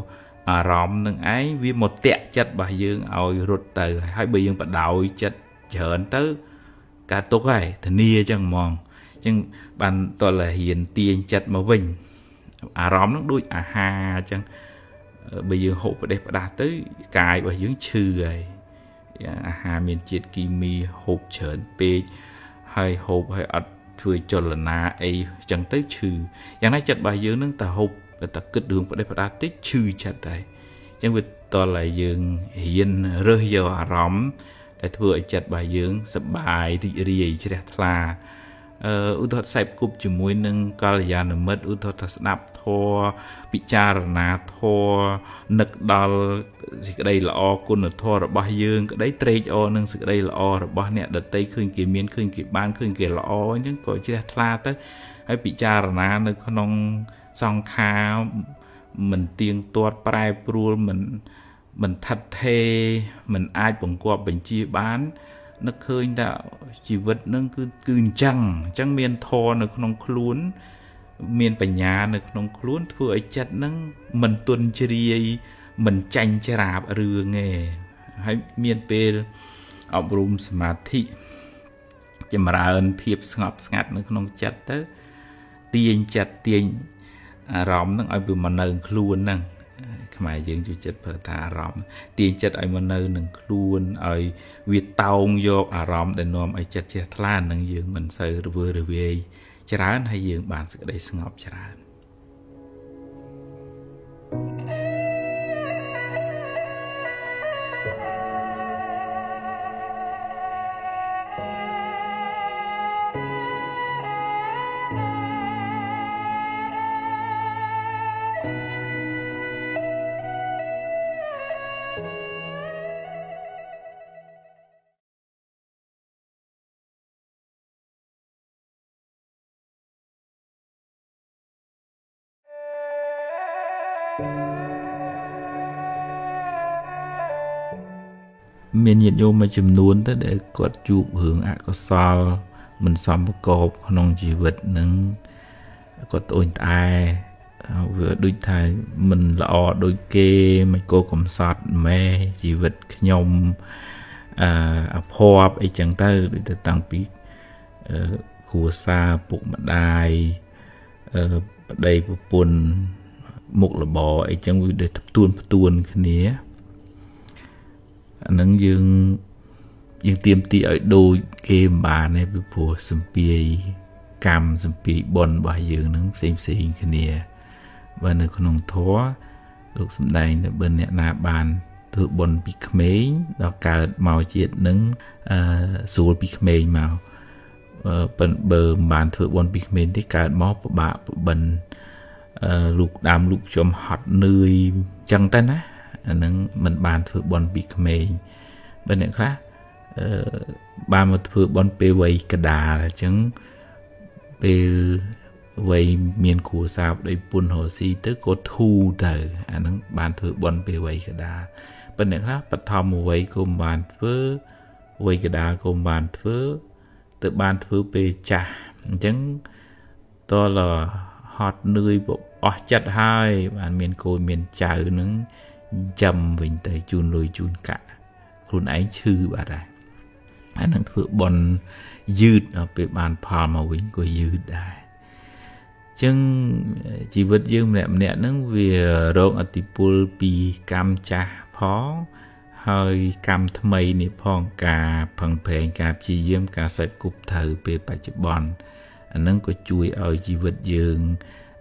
[SPEAKER 2] អារម្មណ៍នឹងឯងវាមកតាក់ចិត្តរបស់យើងឲ្យរត់ទៅហើយបើយើងបដោយចិត្តច្រើនទៅកើតទុកហើយធានាអញ្ចឹងហ្មងអញ្ចឹងបានតលហ៊ានទាញចិត្តមកវិញអារម្មណ៍នឹងដូចអាហារអញ្ចឹងបើយើងហូបផ្ដេសផ្ដាស់ទៅកាយរបស់យើងឈឺហើយអាហារមានជាតិគីមីហូបច្រើនពេកហើយហូបហើយអត់ធ្វើចលនាអីអញ្ចឹងទៅឈឺយ៉ាងណាចិត្តរបស់យើងនឹងតែហូបតែគិតរឿងផ្ដេសផ្ដាស់តិចឈឺចិត្តដែរអញ្ចឹងវាតលឲ្យយើងរៀនរើសយកអារម្មណ៍ដែលធ្វើឲ្យចិត្តរបស់យើងសប្បាយរីករាយជ្រះថ្លាឧទាហរណ៍សេពគប់ជាមួយនឹងកល្យាណមិត្តឧទាហរណ៍ថាស្ដាប់ធម៌ពិចារណាធម៌នឹកដល់សេចក្តីល្អគុណធម៌របស់យើងក្តីត្រេកអរនឹងសេចក្តីល្អរបស់អ្នកដទៃឃើញគេមានឃើញគេបានឃើញគេល្អអញ្ចឹងក៏ជ្រះថ្លាទៅហើយពិចារណានៅក្នុងសង្ខារមិនទៀងទាត់ប្រែប្រួលមិនថិតថេរមិនអាចបង្គាប់បញ្ជាបាននឹកឃើញថាជីវិតនឹងគឺអញ្ចឹងមានធម៌នៅក្នុងខ្លួនមានបញ្ញានៅក្នុងខ្លួនធ្វើឲ្យចិត្តនឹងមិនទន់ជ្រាយមិនចាញ់ច្រាបរឿងទេហើយមានពេលអប់រំសមាធិចម្រើនភាពស្ងប់ស្ងាត់នៅក្នុងចិត្តទៅទាញចិត្តទាញអារម្មណ៍នឹងឲ្យវាមកនៅខ្លួនហ្នឹងខ្មែរយើងចូលចិត្តប្រើថាអារម្មណ៍ទាញចិត្តឲ្យមកនៅនឹងខ្លួនឲ្យវាតោងយកអារម្មណ៍ដែលនាំឲ្យចិត្តជ្រះថ្លានឹងយើងមិនសូវរវើរវាយច្រើនហើយយើងបានសេចក្តីស្ងប់ច្រើនមានញាតិញោមមួយចំនួនទៅដែលគាត់ជួបរឿងអកុសលមិនសមប្រកបក្នុងជីវិតនឹងគាត់ត្អូញត្អែវាដូចថាមិនល្អដូចគេមិនគោកំសត់ម៉ែជីវិតខ្ញុំអភ័ព្វអីចឹងទៅដូចទៅតាំងពីគ្រួសារពុកម្ដាយ ប្តីប្រពន្ធមុខរបរអីចឹងវាដូចផ្ទួនគ្នាអានឹងយើងទៀមទីឲ្យដូចគេមិនបានទេពីព្រោះសំពាយកម្មសំពាយបុណ្យរបស់យើងនឹងផ្សេងគ្នាបើនៅក្នុងធម៌លោកសំដែងថាបើអ្នកណាបានធ្វើបុណ្យពីក្មេងដល់កើតមកជាតិនឹងស្រួលពីក្មេងមកប៉ុន្តែបើមិនបានធ្វើបុណ្យពីក្មេងទេកើតមកពិបាកពិបិនលោកដើមលោកខ្ញុំហត់នឿយចឹងទៅណាអានឹងមិនបានធ្វើបុណ្យពីក្មេងបើអ្នកខ្លះបានមកធ្វើបុណ្យពេលវ័យកដាលអញ្ចឹងពេលវ័យមានគ្រួសារប្តីប្រពន្ធរកស៊ីទៅក៏ធូរទៅអានឹងបានធ្វើបុណ្យពេលវ័យកដាលប៉ុន្តែអ្នកខ្លះបឋមវ័យក៏មិនបានធ្វើវ័យកដាលក៏មិនបានធ្វើទៅបានធ្វើពេលចាស់អញ្ចឹងតលហត់នឿយអស់ចិត្តហើយបានមានកូនមានចៅនឹងចាំវិញទៅជូនលុយជូនកាក់ខ្លួនឯងឈឺបាត់ហើយអានឹងធ្វើបុណ្យយឺតដល់ពេលបានផលមកវិញក៏យឺតដែរចឹងជីវិតយើងម្នាក់ៗហ្នឹងវារងឥទ្ធិពលពីកម្មចាស់ផងហើយកម្មថ្មីនេះផងការផឹងប្រែងការព្យាយាមការសេពគប់ត្រូវពេលបច្ចុប្បន្នអានឹងក៏ជួយឲ្យជីវិតយើង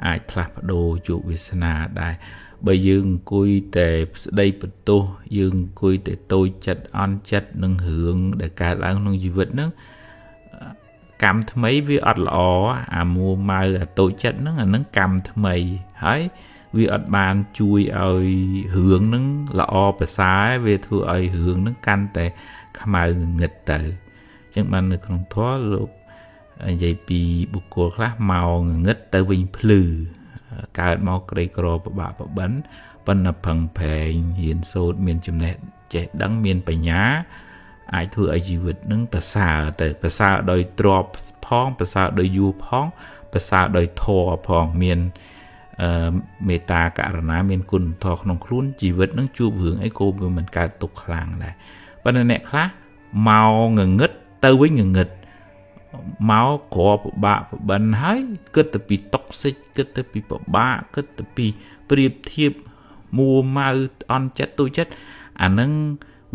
[SPEAKER 2] អាចផ្លាស់ប្ដូរជោគវាសនាដែរបើយើងអង្គុយតែស្ដីបន្ទោសយើងអង្គុយតែតូចចិត្តអន់ចិត្តនឹងរឿងដែលកើតឡើងក្នុងជីវិតហ្នឹងកម្មថ្មីវាអត់ល្អអាមួម៉ៅអាតូចចិត្តហ្នឹងអាហ្នឹងកម្មថ្មីហើយវាអត់បានជួយឲ្យរឿងហ្នឹងល្អប្រសើរវាធ្វើឲ្យរឿងហ្នឹងកាន់តែខ្មៅងងឹតទៅអញ្ចឹងបាននៅក្នុងធម៌លោកនិយាយពីបុគ្គលខ្លះមកងងឹតទៅវិញភ្លឺកើតមកក្រីក្រពិបាកប្របិនប៉ុន្តែផឹងប្រែងរៀនសូត្រមានចំណេះចេះដឹងមានបញ្ញាអាចធ្វើឲ្យជីវិតនឹងប្រសើរទៅប្រសើរដោយទ្រព្យផងប្រសើរដោយយួរផងប្រសើរដោយធម៌ផងមានមេត្តាករុណាមានគុណធម៌ក្នុងខ្លួនជីវិតនឹងជួបរឿងអីក៏វាមិនកើតទុក្ខខ្លាំងដែរប៉ុន្តែអ្នកខ្លះមកងងឹតទៅវិញងងឹតមកក្រពិបាកប្របិនហើយគិតទៅពីតុកសិចគិតទៅពីពិបាកគិតទៅពីប្រៀបធៀបមួម៉ៅអន់ចិត្តទូចិត្តអានឹង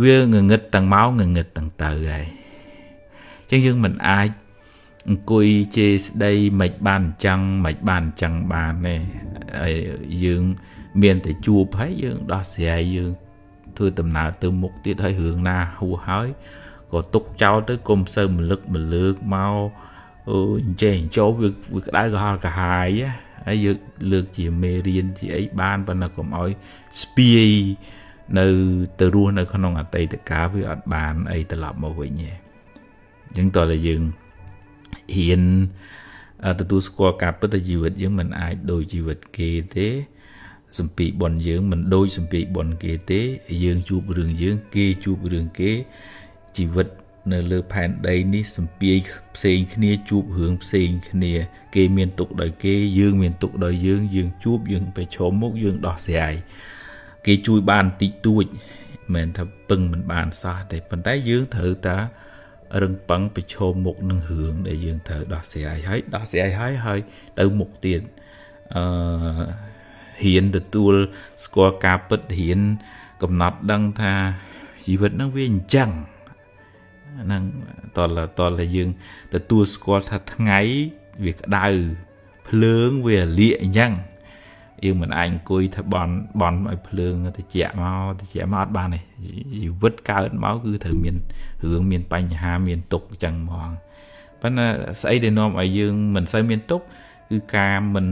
[SPEAKER 2] វាងងឹតទាំងមកងងឹតទាំងទៅហើយអញ្ចឹងយើងមិនអាចអង្គុយជេរស្ដីមិនបានអញ្ចឹងមិនបានអញ្ចឹងបានទេយើងមានតែជួបហើយយើងដោះស្រាយយើងធ្វើដំណើរទៅមុខទៀតហើយរឿងណាហួសហើយក៏ទុកចោលទៅកុំសូវមលឹកមលើកមកអញ្ចេះអញ្ចោវាក្តៅក្រហល់ក្រហាយហើយយើងលើកជាមេរៀនជាអីបានប៉ុន្តែកុំឲ្យស្ពាយនៅទៅរស់នៅក្នុងអតីតកាលវាអត់បានអីត្រឡប់មកវិញទេអញ្ចឹងតើតែយើងហ៊ានទទួលស្គាល់ការពិតជីវិតយើងមិនអាចដូចជីវិតគេទេសំពីបុណ្យយើងមិនដូចសំពីបុណ្យគេទេយើងជួបរឿងយើងគេជួបរឿងគេជីវិតនៅលើផែនដីនេះសំពាយផ្សេងគ្នាជួបរឿងផ្សេងគ្នាគេមានទុក្ខដោយគេយើងមានទុក្ខដោយយើងយើងជួបយើងប្រឈមមុខយើងដោះស្រាយគេជួយបានតិចតួចមិនមែនថាពឹងមិនបានសោះទេប៉ុន្តែយើងត្រូវតែរឹងប៉ឹងប្រឈមមុខនឹងរឿងដែលយើងត្រូវដោះស្រាយហើយដោះស្រាយហើយទៅមុខទៀតហ៊ានទទួលស្គាល់ការពិតហ៊ានកំណត់ដឹងថាជីវិតហ្នឹងវាអញ្ចឹងហ្នឹងតលតែយើងទទួលស្គាល់ថាថ្ងៃវាក្តៅភ្លើងវាលាកអញ្ចឹងយើងមិនអាចអង្គុយថាបន់ឲ្យភ្លើងតិចមកតិចមកអត់បានទេជីវិតកើតមកគឺត្រូវមានរឿងមានបញ្ហាមានទុក្ខអញ្ចឹងហ្មងប៉ុន្តែស្អីដែលនាំឲ្យយើងមិនសូវមានទុក្ខគឺការមិន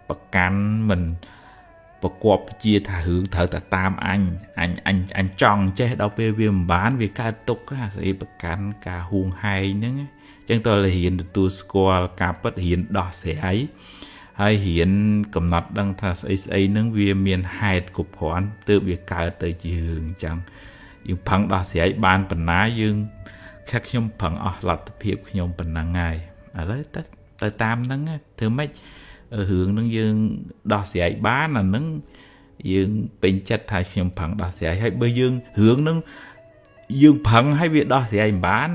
[SPEAKER 2] ប្រកាន់មិនប្រកបជាថារឿងត្រូវតែតាមអញចង់ចេះដល់ពេលវាមិនបានវាកើតទុក្ខអាស្អីប្រកាន់ការហួងហែងហ្នឹងអញ្ចឹងតើរៀនទទួលស្គាល់ការពិតរៀនដោះស្រាយហើយរៀនកំណត់ដឹងថាស្អីស្អីហ្នឹងវាមានហេតុគ្រប់គ្រាន់ទើបវាកើតទៅជារឿងអញ្ចឹងយើងផឹងដោះស្រាយបានប៉ុណ្ណាយើងខែខ្ញុំផឹងអស់លទ្ធភាពខ្ញុំប៉ុណ្ណឹងហើយឥឡូវទៅតាមហ្នឹងធ្វើម៉េចរឿងហ្នឹងយើងដោះស្រាយបានអាហ្នឹងយើងពេញចិត្តថាខ្ញុំប្រឹងដោះស្រាយហើយបើយើងរឿងហ្នឹងយើងប្រឹងហើយវាដោះស្រាយមិនបាន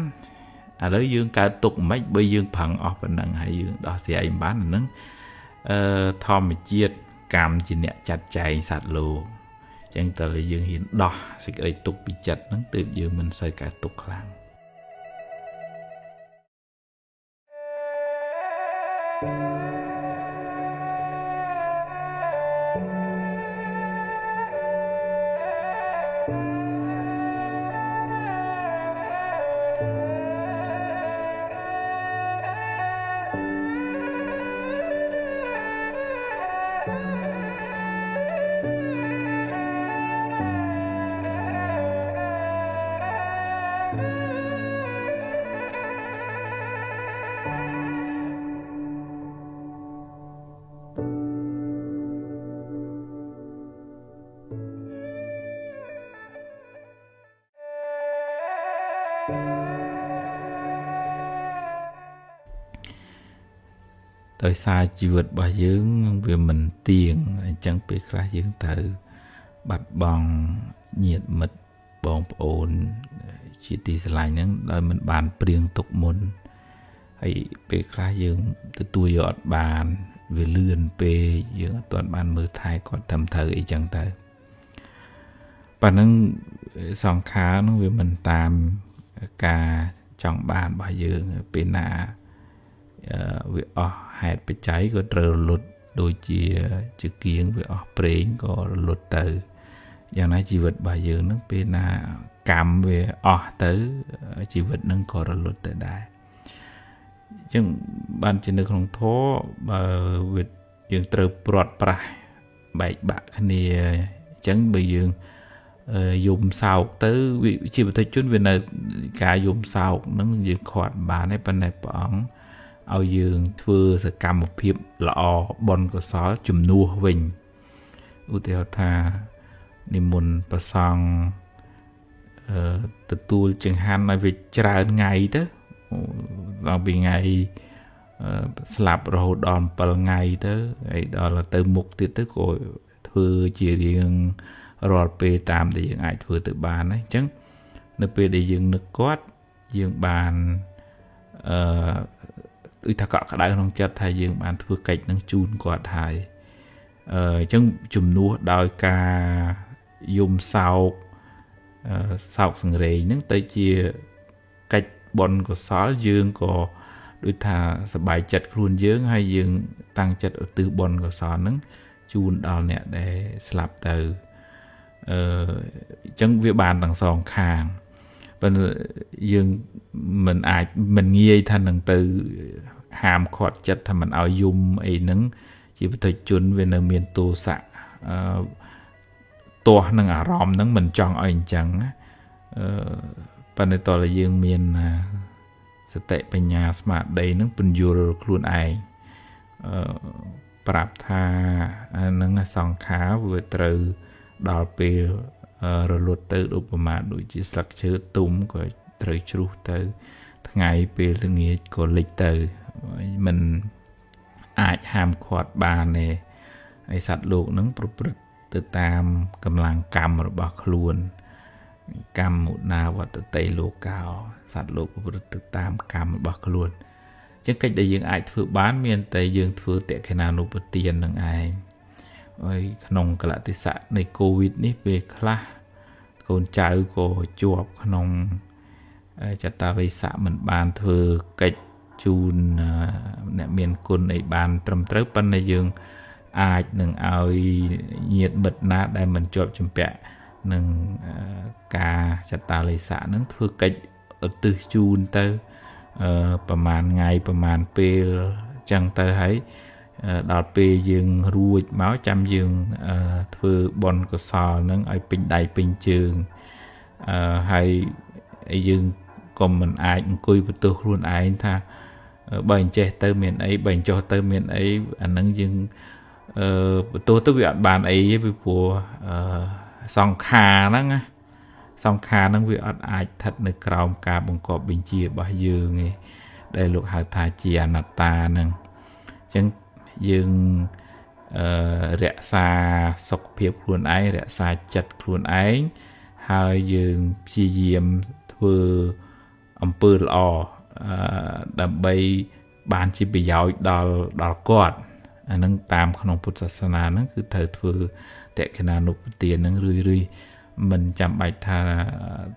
[SPEAKER 2] ឥឡូវយើងកើតទុកមិនបើយើងប្រឹងអស់ប៉ុណ្ណឹងហើយយើងដោះស្រាយមិនបានអាហ្នឹង ធម្មជាតិកម្មជាអ្នកចាត់ចែងសត្វលោកអញ្ចឹងតើយើងហ៊ានដោះសេចក្តីទុក្ខពីចិត្តហ្នឹងទើបយើងមិនសូវកើតទុក្ខខ្លាំងដោយសារជីវិតរបស់យើងវាមិនទៀងអញ្ចឹងពេលខ្លះយើងត្រូវបាត់បង់ញាតិមិត្តបងប្អូនជាទីស្រឡាញ់ហ្នឹងដោយមិនបានព្រៀងទុកមុនហើយពេលខ្លះយើងទទួលយកអត់បានវាលឿនពេកយើងអត់ទាន់បានមើលថែគាត់ត្រឹមត្រូវអីចឹងទៅប៉ណ្ណឹងសង្ខារហ្នឹងវាមិនតាមការចង់បានរបស់យើងពេលណាវាអស់ហេតុបច្ច័យក៏ត្រូវរលត់ដូចជាគៀងវាអស់ប្រេងក៏រលត់ទៅយ៉ាងណាជីវិតរបស់យើងនឹងពេលណាកម្មវាអស់ទៅជីវិតនឹងក៏រលត់ទៅដែរអញ្ចឹងបានជានៅក្នុងធម៌បើវាយើងត្រូវព្រាត់ប្រាសបែកបាក់គ្នាអញ្ចឹងបើយើងយំសោកទៅវាជាបុថុជនវានៅការយំសោកនឹងយើងខាត់បានទេប៉ុន្តែព្រះអង្គឲ្យយើងធ្វើសកម្មភាពល្អបុណ្យកុសលជំនួសវិញឧទាហរណ៍ថានិមន្តព្រះសង្ឃទទួលចង្ហាន់ឲ្យវាច្រើនថ្ងៃទៅដល់ពីថ្ងៃស្លាប់រហូតដល់7ថ្ងៃទៅហើយដល់ទៅមុខទៀតទៅក៏ធ្វើជារៀងរាល់ពេលតាមដែលយើងអាចធ្វើទៅបានណាអញ្ចឹងនៅពេលដែលយើងនឹកគាត់យើងបានដូចថាកក់ក្ដៅក្នុងចិត្តថាយើងបានធ្វើកិច្ចនឹងជូនគាត់ហើយអញ្ចឹងជំនួសដោយការយំសោកសោកសង្រេងហ្នឹងទៅជាកិច្ចបុណ្យកុសលយើងក៏ដូចថាសប្បាយចិត្តខ្លួនយើងហើយយើងតាំងចិត្តឧទ្ទិសបុណ្យកុសលហ្នឹងជូនដល់អ្នកដែលស្លាប់ទៅអញ្ចឹងវាបានទាំងសងខាងប៉ុន្តែយើងមិនអាចមិនងាយថានឹងទៅហាមឃាត់ចិត្តថាមិនឲ្យយំអីហ្នឹងជាបុថុជនវានៅមានទោសៈទាស់នឹងអារម្មណ៍ហ្នឹងមិនចង់ឲ្យអញ្ចឹងណាប៉ុន្តែតើយើងមានសតិបញ្ញាស្មារតីហ្នឹងពន្យល់ខ្លួនឯងប្រាប់ថាហ្នឹងសង្ខារវាត្រូវដល់ពេលរលត់ទៅឧបមាដូចជាស្លឹកឈើទុំក៏ត្រូវជ្រុះទៅថ្ងៃពេលល្ងាចក៏លិចទៅមិនអាចហាមឃាត់បានទេហើយសត្វលោកនឹងប្រព្រឹត្តទៅតាមកម្លាំងកម្មរបស់ខ្លួនកម្មមុណាវត្តតិលោកោសត្វលោកប្រព្រឹត្តទៅតាមកម្មរបស់ខ្លួនអញ្ចឹងកិច្ចដែលយើងអាចធ្វើបានមានតែយើងធ្វើតក្កណានុបទាននឹងឯងហើយក្នុងកលៈទេសៈនៃកូវីដនេះពេលខ្លះកូនចៅក៏ជាប់ក្នុងចតារិស័កមិនបានធ្វើកិច្ចជូនអ្នកមានគុណអីបានត្រឹមត្រូវប៉ុន្តែយើងអាចនឹងឲ្យញាតិមិត្តណាដែលមិនជាប់ជំពាក់នឹងការចតារិស័កនឹងធ្វើកិច្ចឧទ្ទិសជូនទៅប្រហែលថ្ងៃប្រហែលពេលចឹងទៅហើយដល់ពេលយើងរួចមកចាំយើងធ្វើបុណ្យកុសលនឹងឲ្យពេញដៃពេញជើងហើយយើងក៏មិនអាចអង្គុយបន្ទោសខ្លួនឯងថាបើអញ្ចេះទៅមានអីបើអញ្ចោះទៅមានអីអានឹងយើងបន្ទោសទៅវាអត់បានអីទេពីព្រោះសង្ខារហ្នឹងណាសង្ខារហ្នឹងវាអត់អាចស្ថិតនៅក្រោមការបង្គាប់បញ្ជារបស់យើងទេដែលលោកហៅថាជាអនត្តាហ្នឹងអញ្ចឹងយើងរក្សាសុខភាពខ្លួនឯងរក្សាចិត្តខ្លួនឯងហើយយើងព្យាយាមធ្វើអំពើល្អដើម្បីបានជាប្រយោជន៍ដល់គាត់ អានឹងតាមក្នុងពុទ្ធសាសនាហ្នឹងគឺត្រូវធ្វើតក្កណានុបទានហ្នឹងរឿយៗមិនចាំបាច់ថា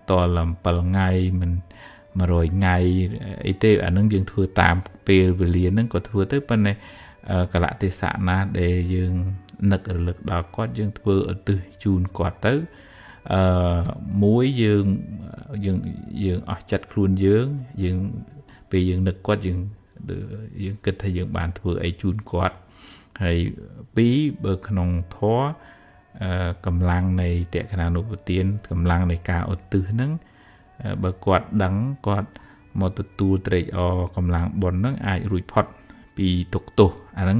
[SPEAKER 2] តល7ថ្ងៃមិន100ថ្ងៃអីទេអានឹងយើងធ្វើតាមពេលវេលាហ្នឹងក៏ធ្វើទៅប៉ុន្តែកលៈទេសៈណាដែលយើងនឹករលឹកដល់គាត់យើងធ្វើឧទ្ទិសជូនគាត់ទៅមួយយើងយើងយើងអស់ចិត្តខ្លួនយើងយើងពេលយើងនឹកគាត់យើងយើងគិតថាយើងបានធ្វើអីជូនគាត់ហើយពីរបើក្នុងធម៌កម្លាំងនៃតក្កណានុបទានកម្លាំងនៃការឧទ្ទិសហ្នឹងបើគាត់ដឹងគាត់មកទទួលត្រេកអរកម្លាំងបុណ្យហ្នឹងអាចរួចផុតពីទុក្ខទោសអាហ្នឹង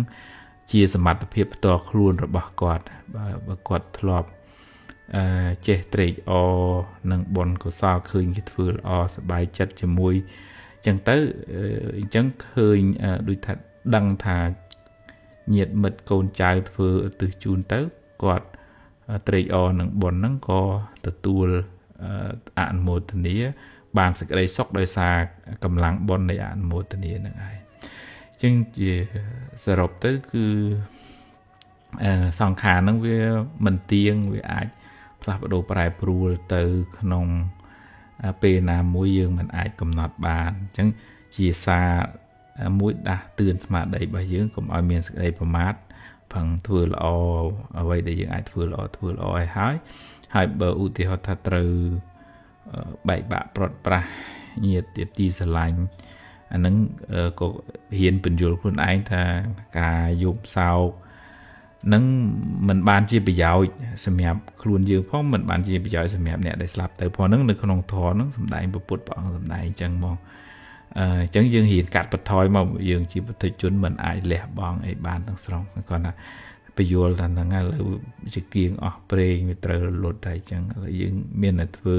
[SPEAKER 2] ជាសមត្ថភាពផ្ទាល់ខ្លួនរបស់គាត់បើគាត់ធ្លាប់ចេះត្រេកអរនឹងបុណ្យកុសលឃើញគេធ្វើល្អសប្បាយចិត្តជាមួយអញ្ចឹងទៅអញ្ចឹងឃើញដូចថាដឹងថាញាតិមិត្តកូនចៅធ្វើឧទ្ទិសជូនទៅគាត់ត្រេកអរនឹងបុណ្យហ្នឹងក៏ទទួលអនុមោទនាបានសេចក្តីសុខដោយសារកម្លាំងបុណ្យនៃអនុមោទនាហ្នឹងឯងអញ្ចឹងជាសរុបទៅគឺសង្ខារហ្នឹងវាមិនទៀងវាអាចផ្លាស់ប្ដូរប្រែប្រួលទៅក្នុងពេលណាមួយយើងមិនអាចកំណត់បានអញ្ចឹងជាសារមួយដាស់តឿនស្មារតីរបស់យើងកុំឲ្យមានសេចក្តីប្រមាទប្រឹងធ្វើល្អអ្វីដែលយើងអាចធ្វើល្អធ្វើល្អឲ្យហើយហើយបើឧទាហរណ៍ថាត្រូវបែកបាក់ប្រត់ប្រាស់ញាតិទីស្រឡាញ់អាហ្នឹងក៏ហ៊ានពន្យល់ខ្លួនឯងថាការយំសោកនឹងមិនបានជាប្រយោជន៍សម្រាប់ខ្លួនយើងផងមិនបានជាប្រយោជន៍សម្រាប់អ្នកដែលស្លាប់ទៅផងហ្នឹងនៅក្នុងធម៌ហ្នឹងសម្ដែងពុទ្ធព្រះអង្គសម្ដែងអញ្ចឹងមកអញ្ចឹងយើងរៀនកាត់បន្ថយមកយើងជាពុទ្ធជនមិនអាចលះបង់អីបានទាំងស្រុងគាត់ថាពយល់ថាហ្នឹងឥឡូវជាគៀងអស់ព្រេងវាត្រូវរលត់ហើយអញ្ចឹងឥឡូវយើងមានតែធ្វើ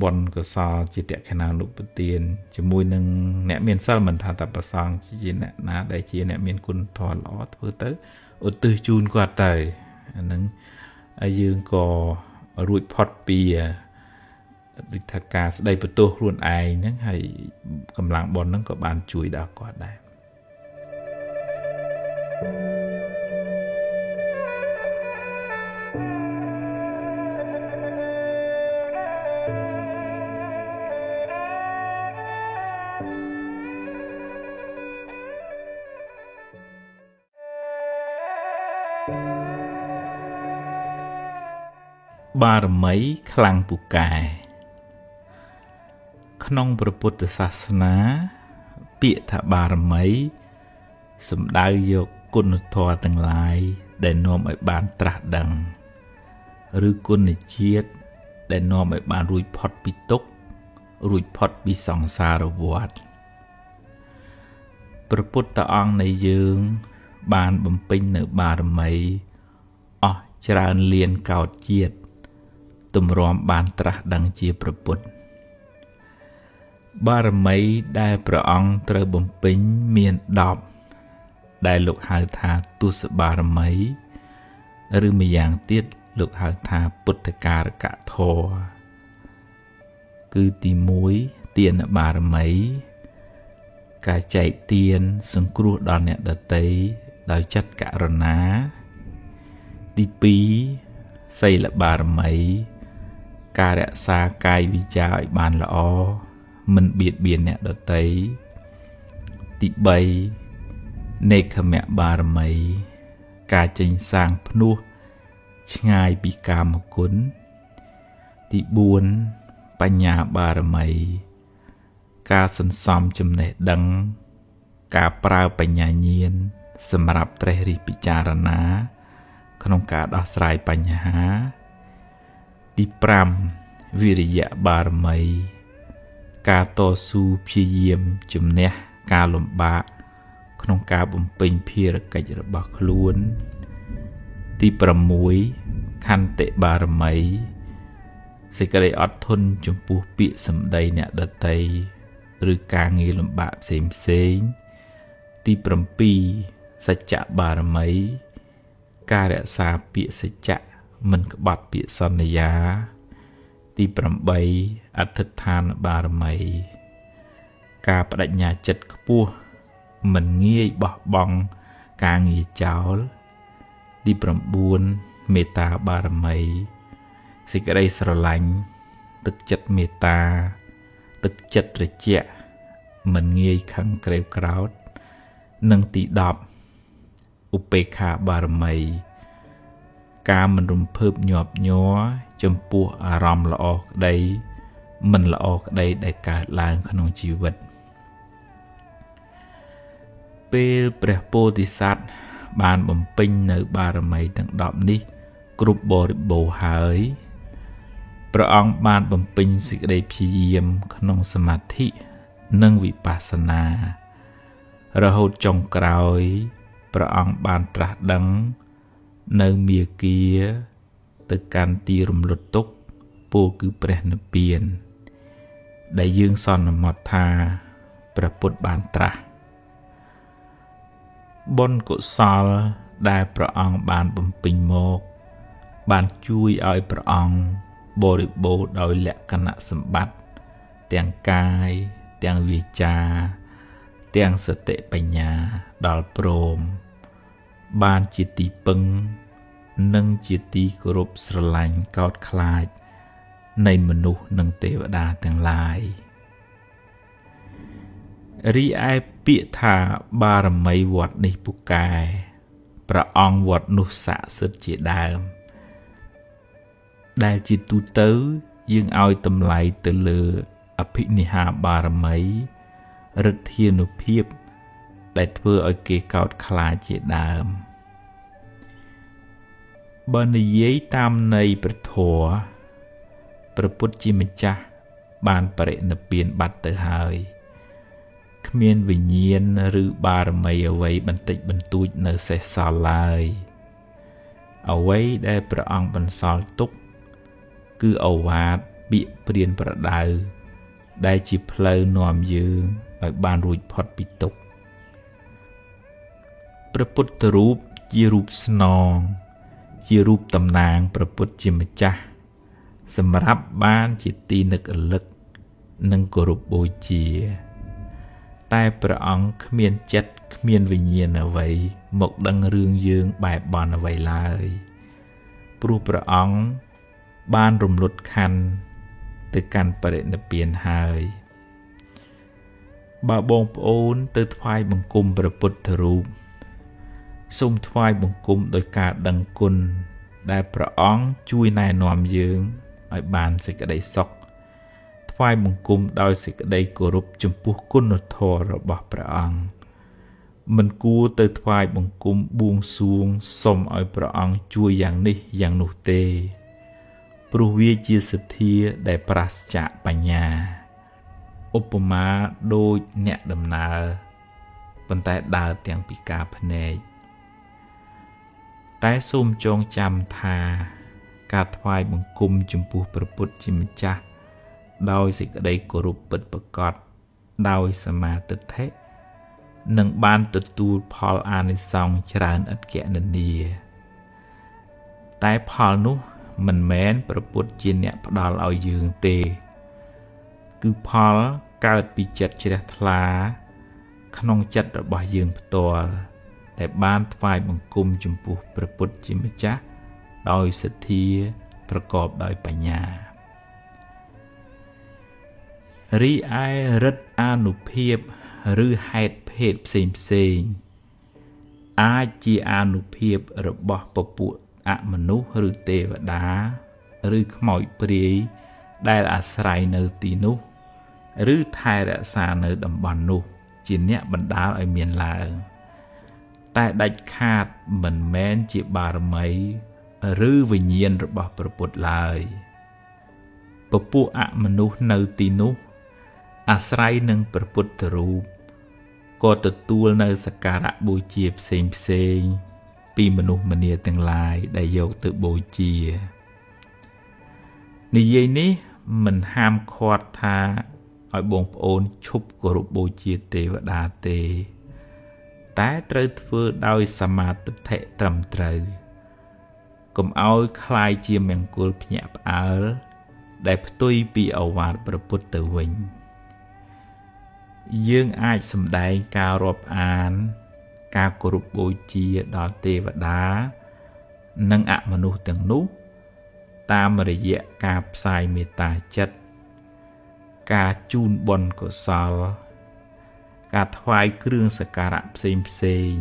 [SPEAKER 2] បុណ្យកុសលជាតក្កណានុបទានជាមួយនឹងអ្នកមានសិលមិនថាតែប្រសងជាអ្នកណាដែលជាអ្នកមានគុណធម៌ល្អធ្វើទៅឧទ្ទិសជូនគាត់ទៅអាហ្នឹងហើយយើងក៏រួចផុតពីដូចថាការស្ដីបន្ទោសខ្លួនឯងហ្នឹងហើយកម្លាំងបុណ្យហ្នឹងក៏បានជួយដល់គាត់ដែរបារមីខ្លាំងពូកែក្នុងព្រះពុទ្ធសាសនាពាក្យថាបារមីសំដៅយកគុណធម៌ទាំងឡាយដែលនាំឲ្យបានត្រាស់ដឹងឬគុណជាតិដែលនាំឲ្យបានរួចផុតពីទុក្ខរួចផុតពីសង្សារវដ្តព្រះពុទ្ធអង្គនៃយើងបានបំពេញនៅបារមីអស់ច្រើនលានកោតជាតិទម្រាំបានត្រាស់ដឹងជាព្រះពុទ្ធបារមីដែលព្រះអង្គត្រូវបំពេញមាន10ដែលលោកហៅថាទសបារមីឬម្យ៉ាងទៀតលោកហៅថាពុទ្ធការកធម៌គឺទី1ទានបារមីការចែកទានសង្គ្រោះដល់អ្នកដទៃដោយចិត្តករុណាទី2សីលបារមីការរក្សាកាយវិចារឲ្យបានល្អមិនបៀតបៀនអ្នកដទៃទី3នេខមៈបារមីការចេញសាងភ្នោះឆ្ងាយពីកាមគុណទី4បញ្ញាបារមីការសន្សំចំណេះដឹងការប្រើបញ្ញាញាណសម្រាប់ត្រេះរិះពិចារណាក្នុងការដោះស្រាយបញ្ហាទី5វិរិយបារមីការតស៊ូព្យាយាមជំនះការលំបាកក្នុងការបំពេញភារកិច្ចរបស់ខ្លួនទី6ខន្តិបារមីសេចក្តីអត់ធន់ចំពោះពាក្យសម្ដីអ្នកដទៃឬការងារលំបាកផ្សេងផ្សេងទី7សច្ចបារមីការរក្សាពាក្យសច្ចៈមិនក្បត់ពាក្យសន្យាទី8អធិដ្ឋានបារមីការបដិញ្ញាចិត្តខ្ពស់ មិនងាយបោះបង់ការងារចោលទី9មេត្តាបារមីសេចក្តីស្រឡាញ់ទឹកចិត្តមេត្តាទឹកចិត្តត្រជាក់មិនងាយខឹងក្រេវក្រោធនិងទី10ឧបេក្ខាបារមីការមិនរំភើបញាប់ញ័រចំពោះអារម្មណ៍ល្អក្តីមិនល្អក្តីដែលកើតឡើងក្នុងជីវិតពេលព្រះពោធិសត្វបានបំពេញនៅបារមីទាំង10នេះគ្រប់បរិបូរណ៍ហើយព្រះអង្គបានបំពេញសេចក្តីព្យាយាមក្នុងសមាធិនិងវិបស្សនារហូតចុងក្រោយព្រះអង្គបានត្រាស់ដឹងនៅមាគាទៅកាន់ទីរំលត់ទុក្ខពោលគឺព្រះនិព្វានដែលយើងសន្មតថាព្រះពុទ្ធបានត្រាស់បុណ្យកុសលដែលព្រះអង្គបានបំពេញមកបានជួយឲ្យព្រះអង្គបរិបូរណ៍ដោយលក្ខណៈសម្បត្តិទាំងកាយទាំងវាចាទាំងសតិបញ្ញាដល់ព្រមបានជាទីពឹងនិងជាទីគោរពស្រឡាញ់កោតខ្លាចនៃមនុស្សនិងទេវតាទាំងឡាយរីឯពាក្យថាបារមីវត្តនេះពូកែព្រះអង្គវត្តនោះស័ក្តិសិទ្ធិជាដើមដែលជាទូទៅយើងឲ្យតម្លៃទៅលើអភិនិហាបារមីឫទ្ធានុភាពដែលធ្វើឲ្យគេកោតខ្លាចជាដើមបើនិយាយតាមន័យព្រះធម៌ព្រះពុទ្ធជាម្ចាស់បានបរិនិព្វានបាត់ទៅហើយគ្មានវិញ្ញាណឬបារមីអ្វីបន្តិចបន្តួចនៅសេសសល់ឡើយអ្វីដែលព្រះអង្គបន្សល់ទុកគឺឱវាទពាក្យព្រានប្រដៅដែលជាផ្លូវនាំយើងឲ្យបានរួចផុតពីទុក្ខព្រះពុទ្ធរូបជារូបស្នងជារូបតំណាងព្រះពុទ្ធជាម្ចាស់សម្រាប់បានជាទីនឹករលឹកនិងគោរពបូជាតែព្រះអង្គគ្មានចិត្តគ្មានវិញ្ញាណអ្វីមកដឹងរឿងយើងបែបបន់អ្វីឡើយព្រោះព្រះអង្គបានរំលត់ខណ្ឌទៅកាន់បរិនិព្វានហើយបើបងប្អូនទៅថ្វាយបង្គំព្រះពុទ្ធរូបសូមថ្វាយបង្គំដោយការដឹងគុណដែលព្រះអង្គជួយណែនាំយើងឲ្យបានសេចក្តីសុខថ្វាយបង្គំដោយសេចក្តីគោរពចំពោះគុណធម៌របស់ព្រះអង្គមិនគួរទៅថ្វាយបង្គំបួងសួងសុំឲ្យព្រះអង្គជួយយ៉ាងនេះយ៉ាងនោះទេព្រោះវាជាសទ្ធាដែលប្រាសចាកបញ្ញាឧបមាដូចអ្នកដំណើរប៉ុន្តែដើរទាំងពិការភ្នែកតែសូមចងចាំថាការថ្វាយបង្គំចំពោះព្រះពុទ្ធជាម្ចាស់ដោយសេចក្តីគោរពពិតប្រាកដដោយសមាទិដ្ឋិនឹងបានទទួលផលអានិសង្សច្រើនឥតគណនាតែផលនោះមិនមែនព្រះពុទ្ធជាអ្នកផ្ដល់ឲ្យយើងទេគឺផលកើតពីចិត្តជ្រះថ្លាក្នុងចិត្តរបស់យើងផ្ទាល់ដែលបានថ្វាយបង្គំចំពោះព្រះពុទ្ធជាម្ចាស់ដោយសទ្ធាប្រកបដោយបញ្ញារីឯឫទ្ធិអានុភាពឬហេតុភេទផ្សេងផ្សេងអាចជាអានុភាពរបស់ពពួកអមនុស្សឬទេវតាឬខ្មោចព្រាយដែលអាស្រ័យនៅទីនោះឬថែរក្សានៅតំបន់នោះជាអ្នកបណ្ដាលឲ្យមានឡើងតែដាច់ខាតមិនមែនជាបារមីឬវិញ្ញាណរបស់ព្រះពុទ្ធឡើយពពួកអមនុស្សនៅទីនោះអាស្រ័យនឹងព្រះពុទ្ធរូបក៏ទទួលនៅសក្ការៈបូជាផ្សេងផ្សេងពីមនុស្សម្នាទាំងឡាយដែលយកទៅបូជានិយាយនេះមិនហាមឃាត់ថាឲ្យបងប្អូនឈប់គោរពបូជាទេវតាទេតែត្រូវធ្វើដោយសមាទិដ្ឋិត្រឹមត្រូវកុំឲ្យคล้ายជាមង្គលភ្ញាក់ផ្អើលដែលផ្ទុយពីឱវាទព្រះពុទ្ធទៅវិញ យើងអាចសម្ដែងការរាប់អានការគោរពបូជាដល់ទេវតានិងអមនុស្សទាំងនោះតាមរយៈការផ្សាយមេត្តាចិត្តការជូនបុណ្យកុសលការថ្វាយគ្រឿងសក្ការៈផ្សេងផ្សេង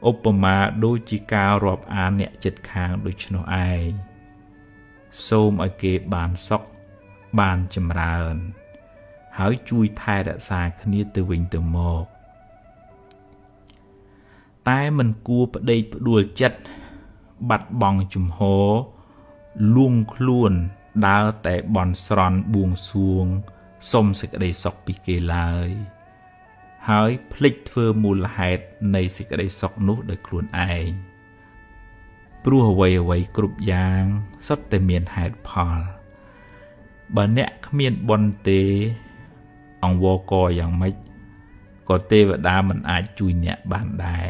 [SPEAKER 2] ឧបមាដូចជាការរាប់អានអ្នកចិត្តខាងដូច្នោះឯងសូមឲ្យគេបានសុខបានចម្រើនហើយជួយថែរក្សាគ្នាទៅវិញទៅមកតែមិនគួរប្តេជ្ញាផ្ដួលចិត្តបាត់បង់ជំហរលួងខ្លួនដើរតែបន់ស្រន់បួងសួងសុំសេចក្តីសុខពីគេឡើយហើយភ្លេចធ្វើមូលហេតុនៃសេចក្តីសុខនោះដោយខ្លួនឯងព្រោះអ្វីៗគ្រប់យ៉ាងសុទ្ធតែមានហេតុផលបើអ្នកគ្មានបុណ្យទេអង្វរកយ៉ាងម៉េចក៏ទេវតាមិនអាចជួយអ្នកបានដែរ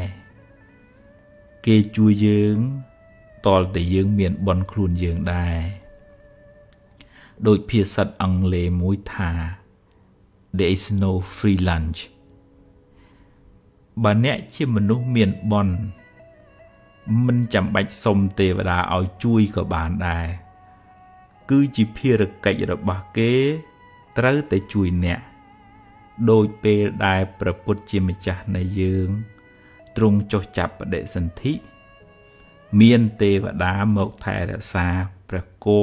[SPEAKER 2] គេជួយយើងតលតែយើងមានបុណ្យខ្លួនយើងដែរដោយភាសាអង់គ្លេសមួយថា There is no free lunch បើអ្នកជាមនុស្សមានបុណ្យមិនចាំបាច់សុំទេវតាឲ្យជួយក៏បានដែរគឺជាភារកិច្ចរបស់គេត្រូវតែជួយអ្នកដោយពេលដែលព្រះពុទ្ធជាម្ចាស់នៃយើងទ្រង់ចុះចាប់បដិសន្ធិមានទេវតាមកថែរក្សាព្រះគោ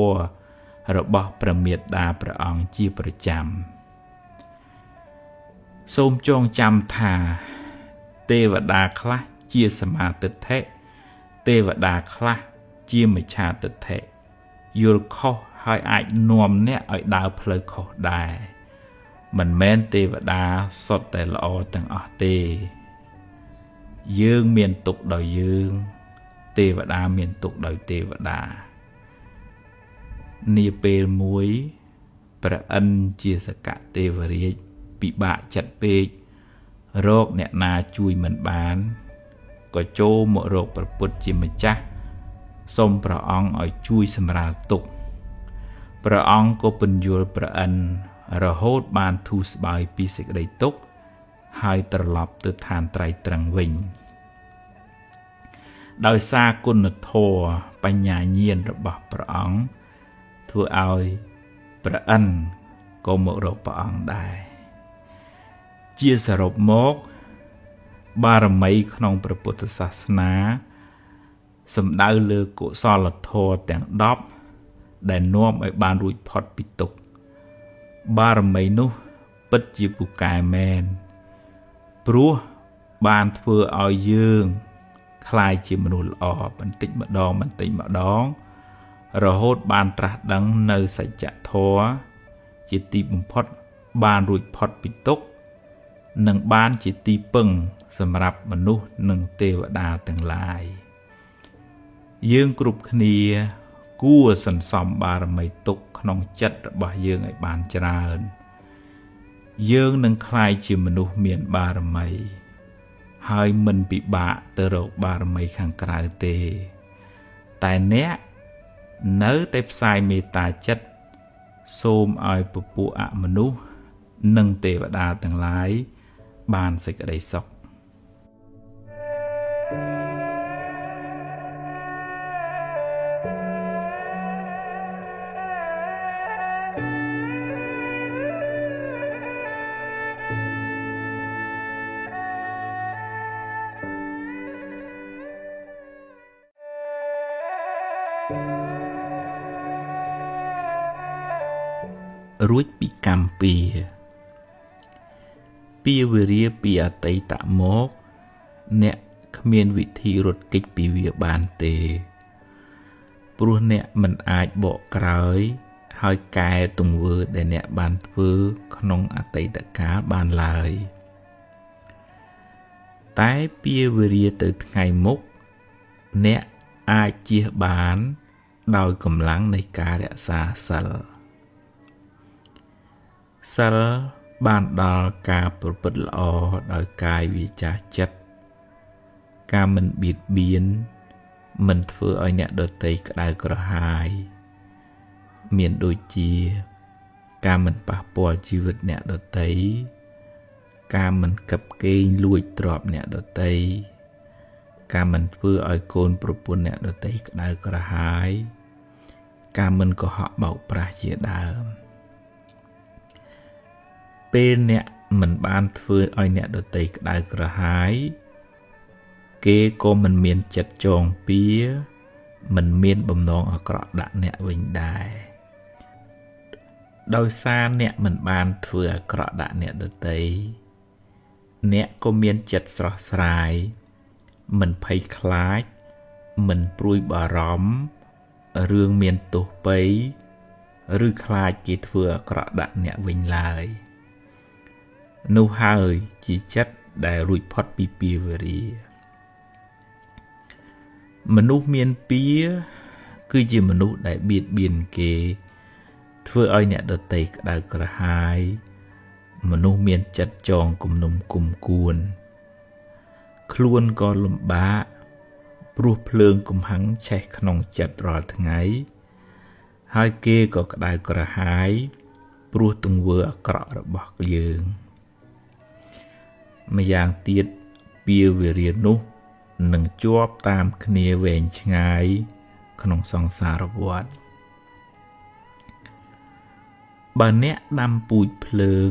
[SPEAKER 2] របស់ព្រះមេត្តាព្រះអង្គជាប្រចាំសូមចងចាំថាទេវតាខ្លះជាសមាទិដ្ឋិទេវតាខ្លះជាមិច្ឆាទិដ្ឋិយល់ខុសហើយអាចនាំអ្នកឲ្យដើរផ្លូវខុសដែរមិនមែនទេវតាសុទ្ធតែល្អទាំងអស់ទេយើងមានទុក្ខដោយយើងទេវតាមានទុក្ខដោយទេវតានាពេលមួយព្រះឥន្ទជាសកទេវរាជពិបាកចិត្តពេករកអ្នកណាជួយមិនបានក៏ចូលមករកព្រះពុទ្ធជាម្ចាស់សូមព្រះអង្គឲ្យជួយសម្រាលទុក្ខព្រះអង្គក៏ពន្យល់ព្រះឥន្ទរហូតបានធូរស្បើយពីសេចក្តីទុក្ខហើយត្រឡប់ទៅឋានត្រៃត្រឹងវិញដោយសារគុណធម៌បញ្ញាញាណរបស់ព្រះអង្គធ្វើឲ្យព្រះឥន្ទក៏មករកព្រះអង្គដែរជាសរុបមកបារមីក្នុងព្រះពុទ្ធសាសនាសំដៅលើកុសលធម៌ទាំង10ដែលនាំឲ្យបានរួចផុតពីទុក្ខបារមីនោះពិតជាពូកែមែនព្រោះបានធ្វើឲ្យយើងក្លាយជាមនុស្សល្អបន្តិចម្ដងបន្តិចម្ដងរហូតបានត្រាស់ដឹងនៅសច្ចធម៌ជាទីបំផុតបានរួចផុតពីទុក្ខនិងបានជាទីពឹងសម្រាប់មនុស្សនិងទេវតាទាំងឡាយយើងគ្រប់គ្នាគួរសន្សំបារមីទុកក្នុងចិត្តរបស់យើងឲ្យបានច្រើនយើងនឹងក្លាយជាមនុស្សមានបារមីហើយមិនពិបាកទៅរកបារមីខាងក្រៅទេតែអ្នកនៅតែផ្សាយមេត្តាចិត្តសូមឲ្យពពួកអមនុស្សនិងទេវតាទាំងឡាយបានសេចក្តីសុខរួចពីកម្មពៀពៀវេរាពីអតីតមកអ្នកគ្មានវិធីរត់គេចពីវាបានទេព្រោះអ្នកមិនអាចបកក្រោយហើយកែទង្វើដែលអ្នកបានធ្វើក្នុងអតីតកាលបានឡើយតែពៀវេរាទៅថ្ងៃមុខអ្នកអាចជៀសបានដោយកម្លាំងនៃការរក្សាសិលសិលបានដល់ការប្រព្រឹត្តល្អដោយកាយវាចាចិត្តការមិនបៀតបៀនមិនធ្វើឲ្យអ្នកដទៃក្តៅក្រហាយមានដូចជាការមិនប៉ះពាល់ជីវិតអ្នកដទៃ ការមិនកឹបកេងលួចទ្រព្យអ្នកដទៃការមិនធ្វើឲ្យកូនប្រពន្ធអ្នកដទៃក្តៅក្រហាយការមិនកុហកបោកប្រាស់ជាដើមពេលអ្នកមិនបានធ្វើឲ្យអ្នកដទៃក្តៅក្រហាយគេក៏មិនមានចិត្តចងពៀមិនមានបំណងអាក្រក់ដាក់អ្នកវិញដែរដោយសារអ្នកមិនបានធ្វើអាក្រក់ដាក់អ្នកដទៃអ្នកក៏មានចិត្តស្រស់ស្រាយមិនភ័យខ្លាចមិនព្រួយបារម្ភរឿងមានទោសពៃឬខ្លាចគេធ្វើអាក្រក់ដាក់អ្នកវិញឡើយនោះហើយជាចិត្តដែលរួចផុតពីពៀវរាមនុស្សមានពៀគឺជាមនុស្សដែលបៀតបៀនគេធ្វើឲ្យអ្នកដទៃក្តៅក្រហាយមនុស្សមានចិត្តចងគំនុំគុំគួនខ្លួនក៏លំបាកព្រោះភ្លើងកំហឹងឆេះក្នុងចិត្តរាល់ថ្ងៃហើយគេក៏ក្តៅក្រហាយព្រោះទង្វើអាក្រក់របស់យើងម្យ៉ាងទៀតពៀវរានោះនឹងជាប់តាមគ្នាវែងឆ្ងាយក្នុងសង្សារវដ្តបើអ្នកដាំពូជភ្លើង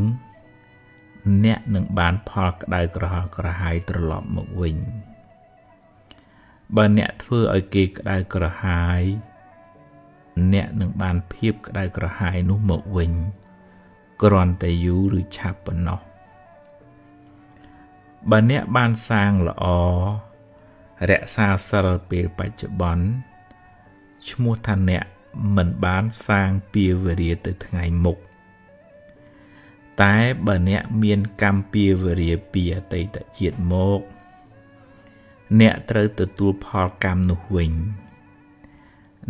[SPEAKER 2] អ្នកនឹងបានផលក្តៅក្រហល់ក្រហាយត្រឡប់មកវិញបើអ្នកធ្វើឲ្យគេក្តៅក្រហាយអ្នកនឹងបានភាពក្តៅក្រហាយនោះមកវិញគ្រាន់តែយូរឬឆាប់ប៉ុណ្ណោះបើអ្នកបានសាងល្អរក្សាសិលពេលបច្ចុប្បន្នឈ្មោះថាអ្នកមិនបានសាងពៀវរាទៅថ្ងៃមុខតែបើអ្នកមានកម្មពៀវរាពីអតីតជាតិមកអ្នកត្រូវទទួលផលកម្មនោះវិញ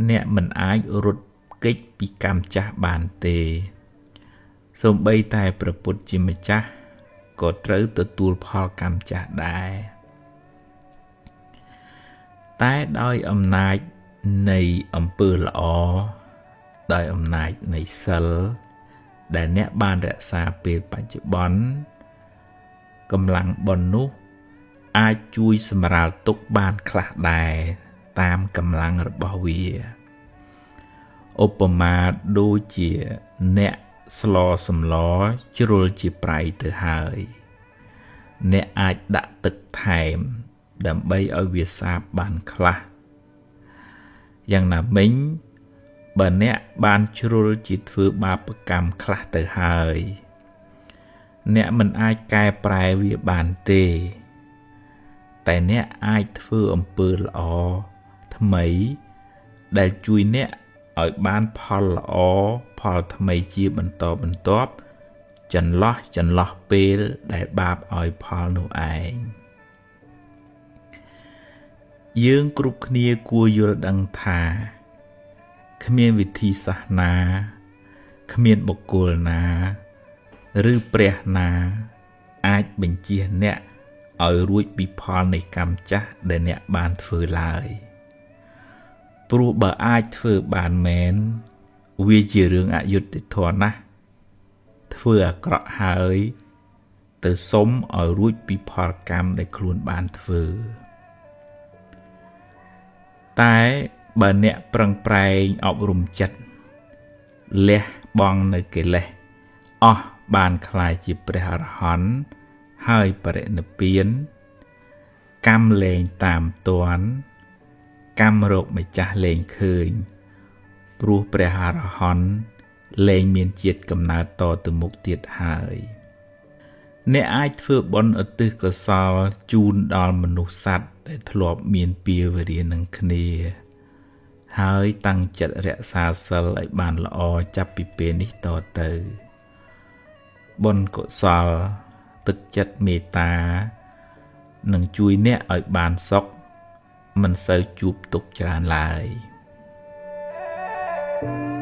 [SPEAKER 2] អ្នកមិនអាចរត់គេចពីកម្មចាស់បានទេសូម្បីតែព្រះពុទ្ធជាម្ចាស់ក៏ត្រូវទទួលផលកម្មចាស់ដែរតែដោយអំណាចនៃអំពើល្អដោយអំណាចនៃសិលដែលអ្នកបានរក្សាពេលបច្ចុប្បន្នកម្លាំងបុណ្យនោះអាចជួយសម្រាលទុក្ខបានខ្លះដែរតាមកម្លាំងរបស់វាឧបមាដូចជាអ្នកស្លសម្លជ្រុលជាប្រៃទៅហើយអ្នកអាចដាក់ទឹកថែមដើម្បីឲ្យវាសាបបានខ្លះយ៉ាងណាមិញបើអ្នកបានជ្រុលជាធ្វើបាបកម្មខ្លះទៅហើយអ្នកមិនអាចកែប្រែវាបានទេតែអ្នកអាចធ្វើអំពើល្អថ្មីដែលជួយអ្នកឲ្យបានផលល្អផលថ្មីជាបន្តបន្ទាប់ចន្លោះពេលដែលបាបឲ្យផលនោះឯងយើងគ្រប់គ្នាគួរយល់ដឹងថាគ្មានវិធីសាស្ត្រណាគ្មានបុគ្គលណាឬព្រះណាអាចបញ្ចៀសអ្នកឲ្យរួចពីផលនៃកម្មចាស់ដែលអ្នកបានធ្វើឡើយព្រោះបើអាចធ្វើបានមែនវាជារឿងអយុត្តិធម៌ណាស់ធ្វើអាក្រក់ហើយទៅសុំឲ្យរួចពីផលកម្មដែលខ្លួនបានធ្វើតែបើអ្នកប្រឹងប្រែងអប់រំចិត្តលះបង់នៅកិលេសអស់បានក្លាយជាព្រះអរហន្តហើយបរិនិព្វានកម្មលែងតាមទាន់កម្មរកម្ចាស់លែងឃើញព្រោះព្រះអរហន្តលែងមានជាតិកំណើតតទៅមុខទៀតហើយអ្នកអាចធ្វើបុណ្យឧទ្ទិសកុសលជូនដល់មនុស្សសត្វដែលធ្លាប់មានពៀវរានឹងគ្នាហើយតាំងចិត្តរក្សាសិលឲ្យបានល្អចាប់ពីពេលនេះតទៅបុណ្យកុសលទឹកចិត្តមេត្តានឹងជួយអ្នកឲ្យបានសុខមិនសូវជួបទុក្ខច្រើនឡើយ។